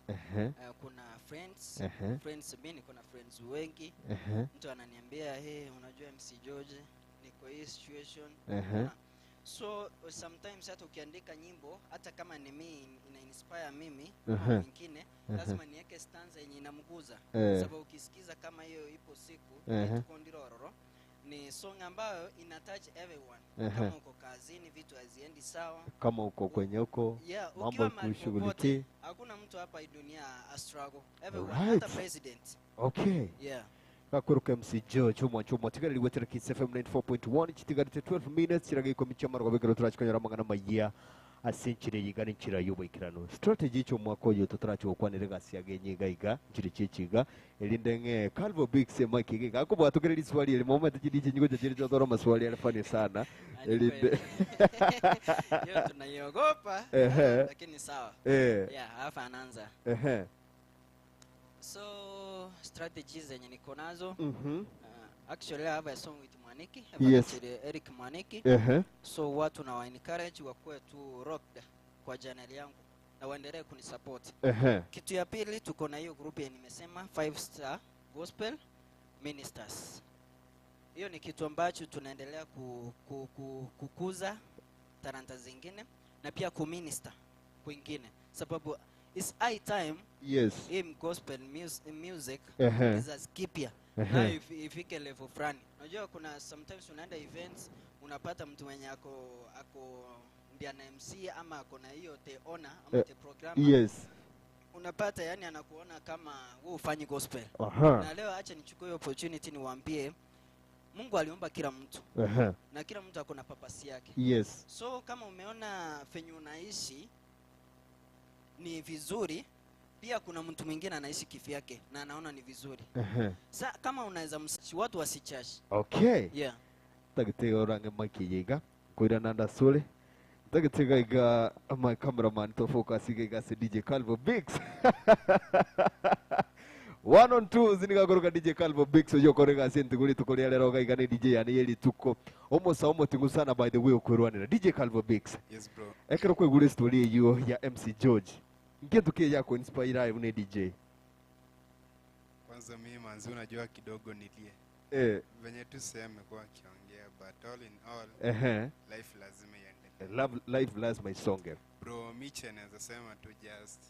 Kuna friends. Friends, mimi niko na friends wengi. Mtu ananiambia, hey, unajua MC George, niko hii situation. So sometimes hata ukiandika nyimbo, hata kama ni mimi ina inspire mimi ama mwingine, lazima niweke stanza yenye inamguza. Sababu ukisikiza kama hiyo ipo siku, tuko ndirororo, ni song ambayo ina touch everyone. Kama uko kazini vitu haziendi sawa. Kama uko kwenye huko, Yeah, mambo ukiwa mahali kushughulikie. popote, hakuna mtu hapa hii dunia a struggle. Everyone, hata president. Yeah. Gakuruka MC George chumwa chumwa tigari liwetera Kiss FM 94.1 chitigarite 12 minutes chiraga ikomi chamaro gobekero turachikonyora mangana maya asenchire yiga n'inchira y'oboikerano strategy icho mwaka oyo tutarachigokwanere gasi agenye iga iga nchire chichiga erinde ng'e Calvo Big se Mike iga akobwatokere riswali eri moment chiri chinyigo chiri chotoro maswali ari funny sana erinde Hiyo tunaiogopa, lakini sawa. Yeah, hapa anaanza. So strategies zenye niko nazo. Actually I have a song with Mwaniki, actually Eric Mwaniki. So watu na wa encourage wakuwe tu rocked kwa channel yangu na waendelee kunisupport. Kitu ya pili tuko na hiyo group yenye nimesema 5 Star Gospel Ministers. Hiyo ni kitu ambacho tunaendelea kukuza talanta zingine na pia kuminister kwingine, sababu it's high time. Hii gospel music kizazi kipya na ifike level fulani. Unajua kuna sometimes unaenda events unapata mtu mwenye ako ndiye ana MC ama ako na hiyo the owner ama the programmer. Unapata yani anakuona kama wewe hufanyi gospel. Na leo acha nichukue hiyo opportunity niwaambie Mungu aliumba kila mtu. Na kila mtu ako na purpose yake. So kama umeona venye unaishi ni vizuri, pia kuna mtu mwingine anaishi kivyake na anaona ni vizuri. Sa kama unaweza watu wasichashi. Tagitega orange Mike yiga koira nanda sole. Tagitega iga my cameraman to focus iga iga se DJ Calvo Biggs. 1 on 2 zinikagoroka DJ Calvo Biggs oyo korega sente kuri tukoria lero ga iga ni DJ yani yeli tuko. Omosa omotingu sana by the way okwerwanira DJ Calvo Biggs. Yes bro. Ekero kwegure story eyo ya MC George. Nkintu ki ya ku inspire ayo ni DJ? Kwanza mimi manzi unajua kidogo nilie. Venye tu sema kwa akiongea but all in all, life lazima iendelee. Love, life lazima isonge. Bro, Miche naweza sema tu just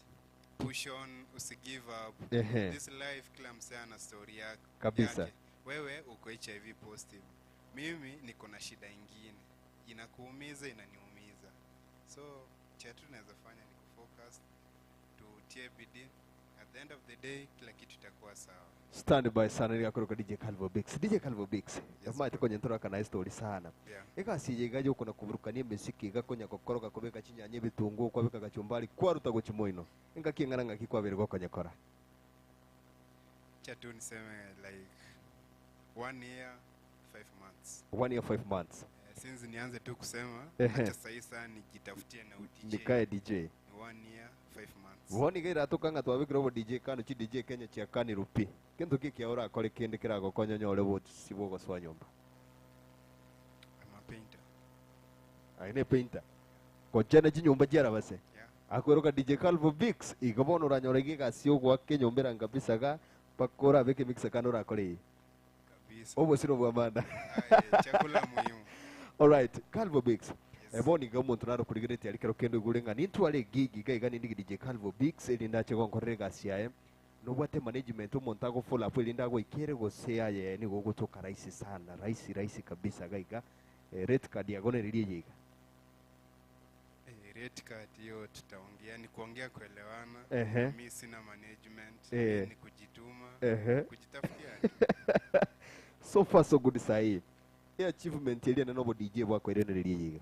push on, usi give up. This life kila msee ana story yake. Wewe uko HIV positive. Mimi niko na shida ingine. Inakuumiza, inaniumiza. So cha tu tunaweza fanya ni kufocus, tutie bidii. At the end of the day kila kitu itakuwa sawa. Stand by sana ni akoroka DJ Calvo Biggs. DJ Calvo Biggs. Yes, Yamaite kwenye ntora kana story sana. Eka sije igaje uko na kuburukania misiki igakonya kokoroka kubeka chinyanya bitungu kwabeka gachumbari kwaruta gochimoino. Inga kingana ngaki kwaberwa konyekora. Acha tu niseme like one year five months. One year five months. Eh, since nianze tu kusema Ehe. acha sahii saa nijitafutie na udj Nikae DJ. Ni one year five months. Woni gairatuka ng'a twabikire obo DJ kanu chi DJ Kenya chiakanirwe pi. Kento ki kia orakore kende keragokonya onyore obosi bwa ogosoa nyomba? I'm a painter. Aye ne painter. Gochena chinyomba chiarabase. Akweroka DJ Calvo Bix igo bono oranyora iga egasi ya ogoaka enyomba eranga kabisa iga mpaka orabeke emixer kando orakore eye. Kabisa. Obosiro bwa maana. Aye, chakula muhimu. Alright, Calvo Bix. Eh, bono iga omonto naro okorigeretie aria kero kende oigure ng'a nintware egig iga iga nindigi DJ Calvo Bix erinde ache gonkorera egasi yaye. Nobwate management omonto ago follow up erinde agoikere gose aye nigo ogotoka rahisi sana, rahisi rahisi kabisa iga iga. Eh, rate card yago nereri eye iga. Eh, rate card hiyo tutaongea, ni kuongea kuelewana. Ehe. Mi sina management, Eh. ni kujituma, Ehe. kujitafutia tu. So far so good sahi. E achievement eria nene obo DJ bwako ere nereri eye iga.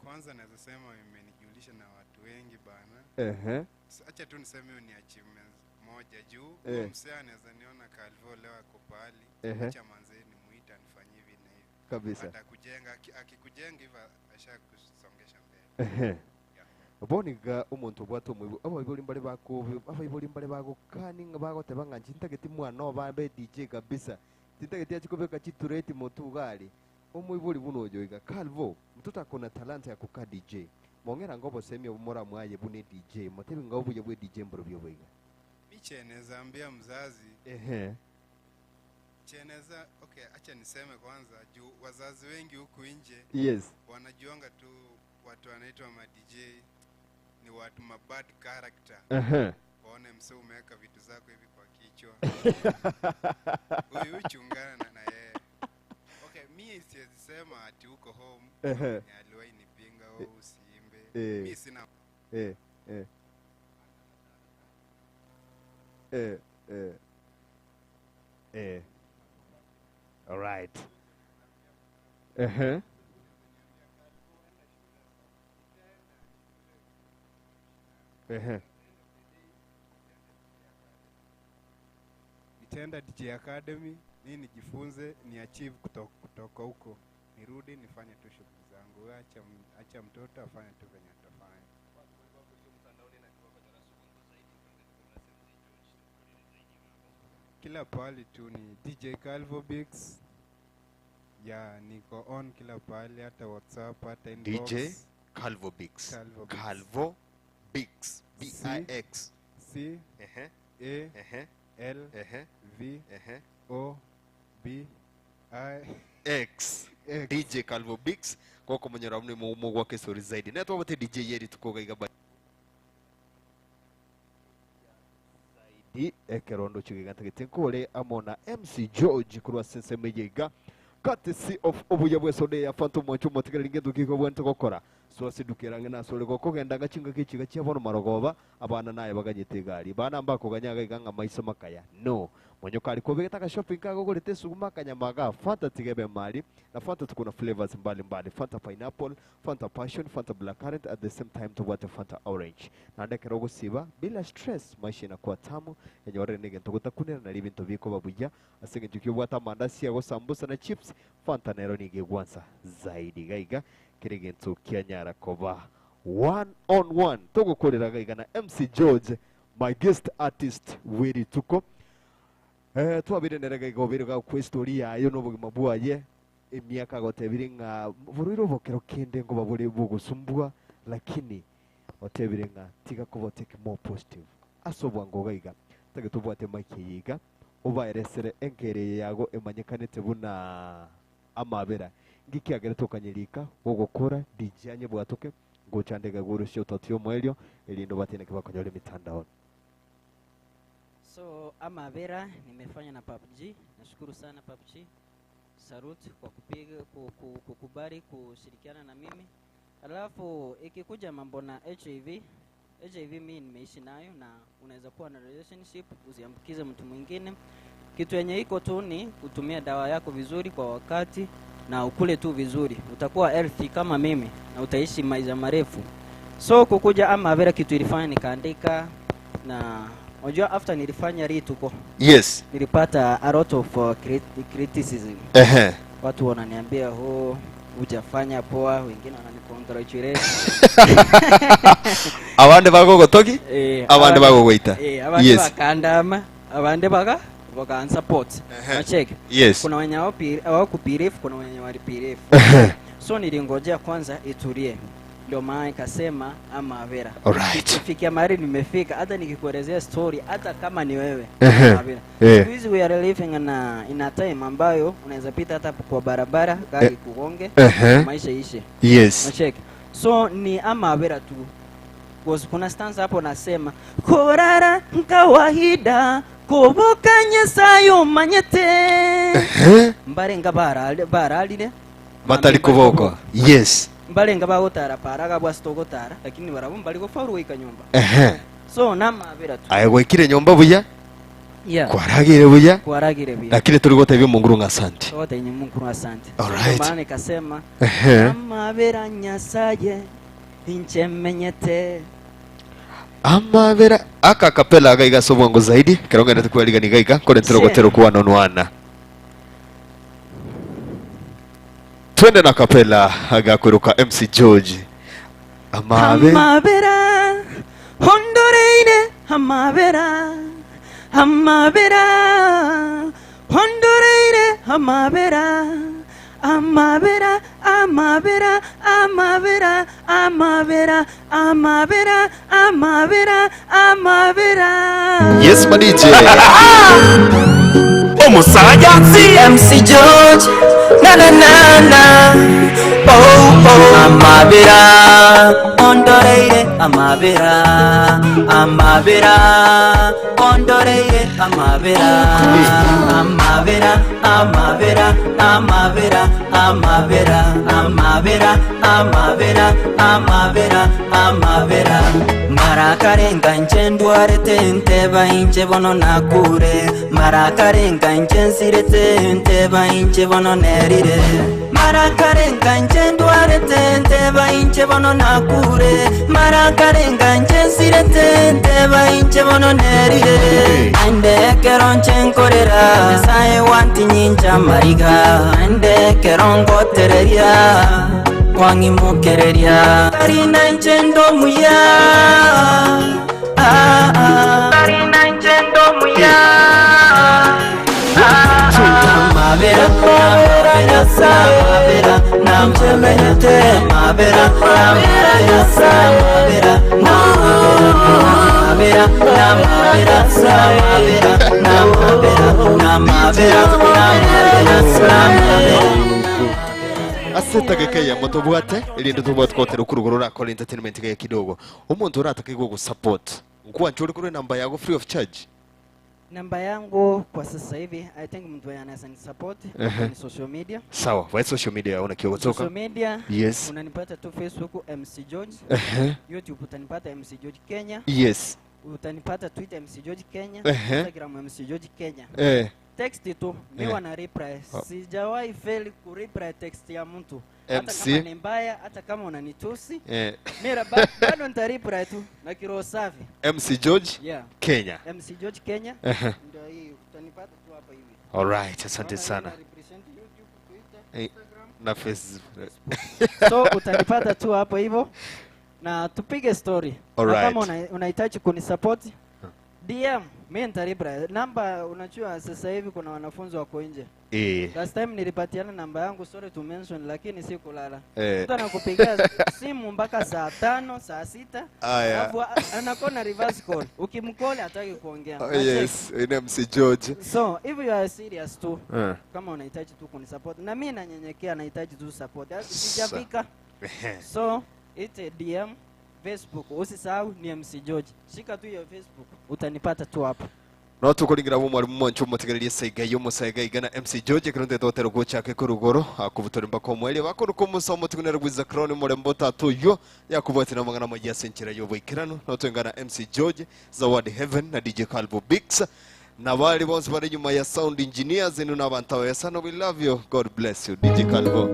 Kwanza naweza sema imenijulisha na watu wengi bana. Ehe. Acha tu niseme hiyo ni achievement moja juu. Eh. Huyo msee anaweza niona Calvo leo ako pahali. Ehe. Acha manze nimuite anifanyie hivi na hivi. Kabisa. Atakujenga, akikujenga hivyo ashakusongesha mbele. Ehe. Bono iga omonto obwate omoibo, abaibori mbare bakobe, abaibori mbare bagokani ng'a bagoteba ng'a inche ntageti mwana obo abe DJ kabisa, tintageti achie kobeka chitureti motwe iga aria. Omoibori buna oyo iga, Calvo, mtoto ako na talanta ya kukaa DJ, mong'era ng'a obosemi obo moramwaye buna edj, motebi ng'a obuya bwa edj mborobio obo iga. Mi che naeza ambia mzazi. Ehe. Che naeza, okay, acha niseme kwanza juu wazazi wengi huku nje Yes. wanajuanga tu watu wanaitwa ma DJ ni watu ma bad character. Ehe. Waone msee umeweka vitu zako hivi kwa kichwa. Huyu chungana na yeye. Okay, mi siwezi sema ati uko home. Ehe. Ni aliwahi nipinga wewe usiimbe. Eh. Mi sina Eh, eh. Eh, eh. Eh. All right. Ehe. Ehe. Nitaenda DJ Academy, ni nijifunze, ni achieve kutoka huko. Nirudi nifanye tu shughuli zangu. Wewe acha mtoto afanye tu venye atafanya. Kila pahali tu ni DJ Calvo Bix. Ya, niko on kila pahali, hata WhatsApp, hata inbox. DJ Calvo Bix. Calvo Bix. Calvo Bix. B I X. C Ehe. A Ehe. L Ehe. V Ehe. O B I X. X. DJ Calvo Bix kwako munyora mune mumo gwake story zaidi. Na twabate DJ yeri tukoga iga zaidi ekerondo chigiganta gitinkore amona MC George kurwa sense meyega courtesy of obuya bwesode ya Phantom wacho motigera ringe dukiko bwente gokora so asidukira ngena sore gokogenda ngachinga kichiga chia bono marogoba abana naye baganyete igari bana mbakoganyaga iganga maiso makaya no monyoka ari kobegeta ka shopping kago gorete suguma kanyamaga Fanta tigebe mali na Fanta tuko na flavors mbali mbali, Fanta pineapple, Fanta passion, Fanta blackcurrant, at the same time tubwate Fanta orange na ndekero gusiba bila stress maisha inakuwa tamu enyorere nigento gutakunira na libintu biko babuya asinge njukio bwata amandasi yago sambusa na chips Fanta nero nigegwansa zaidi gaiga kiri gintu kianyara koba one on one tugukurira gaiga na MC George my guest artist wiri tuko. Eh, twabire nerega igobire ga kwe story yayo n'obugima bwaye emiaka gotebire ng'a buriro bokero kende ngo babure bugusumbua lakini otebire ng'a tiga kuba take more positive asobwa ngo gaiga tage tubwate mic yiga ubaeresere enkere yago emanyekanete buna amabera ngikiagere tukanyirika gugukora DJ anye bwatuke nguchandega gurucio totio mwelio elindo batine kibakonyore mitandao. So amabera nimefanya na PUBG. Nashukuru sana PUBG. Salute kwa kupiga, kukubali kushirikiana na mimi. Alafu ikikuja mambo na HIV, HIV mimi nimeishi nayo, na unaweza kuwa na relationship usiambukize mtu mwingine. Kitu yenye iko tu ni kutumia dawa yako vizuri kwa wakati na ukule tu vizuri, utakuwa healthy kama mimi na utaishi maisha marefu. So kukuja amabera, kitu ilifanya nikaandika Na unajua after nilifanya rituko Yes. nilipata a lot of criticism. Ehe. Watu wananiambia ho hujafanya poa, wengine wananicongratulate. Abande bagogotogi, Eh, abande bagogoita. Eh, abande Yes. bakandama, abande baka bakansupport. Unacheki? Yes. Kuna wenye hawakubelieve, kuna wenye walibelieve. Ehe. So nilingojea kwanza itulie. Ndio maana ikasema ama Avera. Alright. Kufikia mahali nimefika, hata nikikuelezea story, hata kama ni wewe. Ehe. Ama Avera. Eh. Siku hizi we are living in a time ambayo unaweza pita hata kwa barabara gari Eh. kugonge, Ehe. maisha ishe. Yes. Unacheki? So ni ama Avera tu. Cause kuna stanza hapo nasema korara nkawaida kubuka nyesayo manyete Ehe. mbarenga baralire Batari kuboko. Yes. mbarenga bagotara paraga bwasitogotara lakini barabo mbali gofaulu goika nyumba. Ehe. So namabera tu. Aye gwaikire nyomba buya. Yeah. Kwaragire buya. Kwaragire buya. Lakini turi gotebia Munguru ng'a asante. Togotebia Munguru asante. Alright. Ndio maana nikasema Ehe. amabera nyasaye inche menyete. Amabera aka kapela aga igaso bwango zaidi keronga ndete kwariga nigaika kore ntero gotero kuwa nonwana. Twende na kapela agakwiruka MC George. Amabera Amabera hondoreire amabera amabera hondoreire amabera amabera amabera amabera amabera amabera amabera amabera. Yes, my DJ. Omusayansi MC George na na na na oh oh amabera ondoreire amabera amabera ondoreire amabera amabera amabera amabera amabera amabera amabera amabera amabera marakarenga nje ndwarete nteba inje bono nakure marakarenga nje nsirete nteba inje bono nerire marakarenga nje ndwarete nteba inje bono nakure marakarenga nje nsirete nteba inje bono nerire andekero nje nkorera nyasaye wantinyinja mariga andekero ngotereria kwangimukereria karina nje ndomuya ah, ah. Karina nje ndomuya Amabera, amabera, amabera, namchemenete, amabera, amabera, amabera, namabera, namabera, amabera, namabera, namabera, namabera, amabera. Asetageke ya motobwate irinde tubwate kotera kuruguru rakora entertainment gaye kidogo omuntu oratakigwa gusupport nkuwa nchuri kuri namba yako free of charge. Namba yangu kwa sasa hivi I think mtu anaweza nisupport ni social media. Sawa, wa social media una kiogotoka. Social media. Yes. Unanipata tu Facebook MC George. Ehe. YouTube utanipata MC George Kenya. Yes. Utanipata Twitter MC George Kenya. Ehe. Instagram MC George Kenya. Eh. Text tu mi wana reply. Oh. Sijawahi fail ku reply text ya mtu. Hata MC. kama ni mbaya, hata kama unanitusi. Eh. Mira bado nita reply tu na kiroho safi. MC George Yeah. Kenya. MC George Kenya. Ehe. Ndio hii utanipata tu hapa hivi. Alright, asante Unaona sana. mimi na represent YouTube, Twitter, Eh, na Facebook. So utanipata tu hapo hivyo na tupige story. Na Alright. kama unahitaji kunisupport DM, mimi nitareply. Namba unajua sasa hivi kuna wanafunzi wako nje. Eh. Last time nilipatiana namba yangu, sorry to mention, lakini sikulala. Eh. Mtu anakupigia simu mpaka saa 5, saa 6. Aya. Alafu anakuwa na reverse call. Ukimcall hataki kuongea. Oh, yes, ni MC George. So if you are serious tu, Eh. kama unahitaji tu kunisupport na mimi nanyenyekea, nahitaji tu support. Sijafika. Ehe. So ite DM Facebook, usisahau ni MC George. Shika tu hiyo Facebook, utanipata tu hapo. No tukuringira bo mwarimu mwancho mutigererie saiga yo musaiga igana MC George kirunde totero gochake kurugoro akubutori mbako mweli bakuru kumusa mutigunera gwiza crown murembo tatu yo yakubwatira mangana magia senchera yo boikirano no twengana MC George Zawadi Heaven na DJ Calvo Bix na bali bonse bari nyuma ya sound engineers inu n'abantu yasano we love you, God bless you DJ Calvo.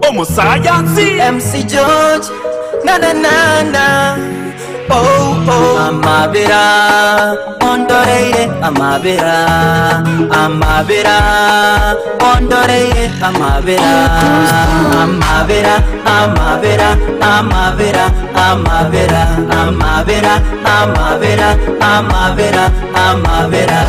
Omusayansi MC George na na na na Oh, oh. Amabera ondoreire amabera amabera ondoreire amabera amabera amabera amabera amabera amabera amabera amabera amabera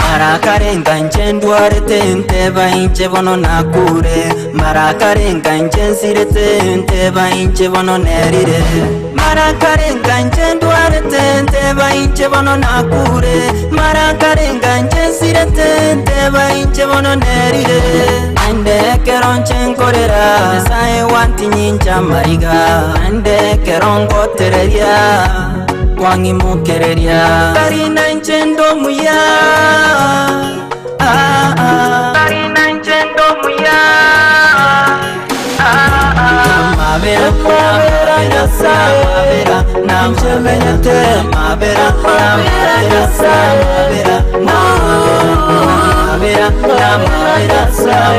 marakarenga nje ndwarete nteba inche bono nakure marakarenga nje nsirete nteba inche bono nerire marakarenga nje ndwarete nteba inche bono nakure marakarenga nje nsirete nteba inche bono nerire andekero nche nkorera nyasaye wantinyinja mariga andekero ngotereria kwang'imukereria karina nche ndomuya ah, ah. Karina nche ndomuya Amabera, amabera, amabera, namabera, amabera, amabera, amabera, namabera, namabera,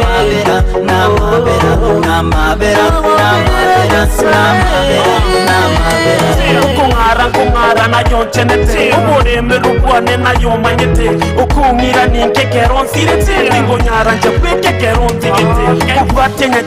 namabera, namabera, namabera, namabera, namabera. Ukung'ara nkung'ara nayo nchenete umurimi rubwane nayo manyete ukung'ira ninkekero nsirete ndingonyara nje kwekekero ntigete kubwatenya.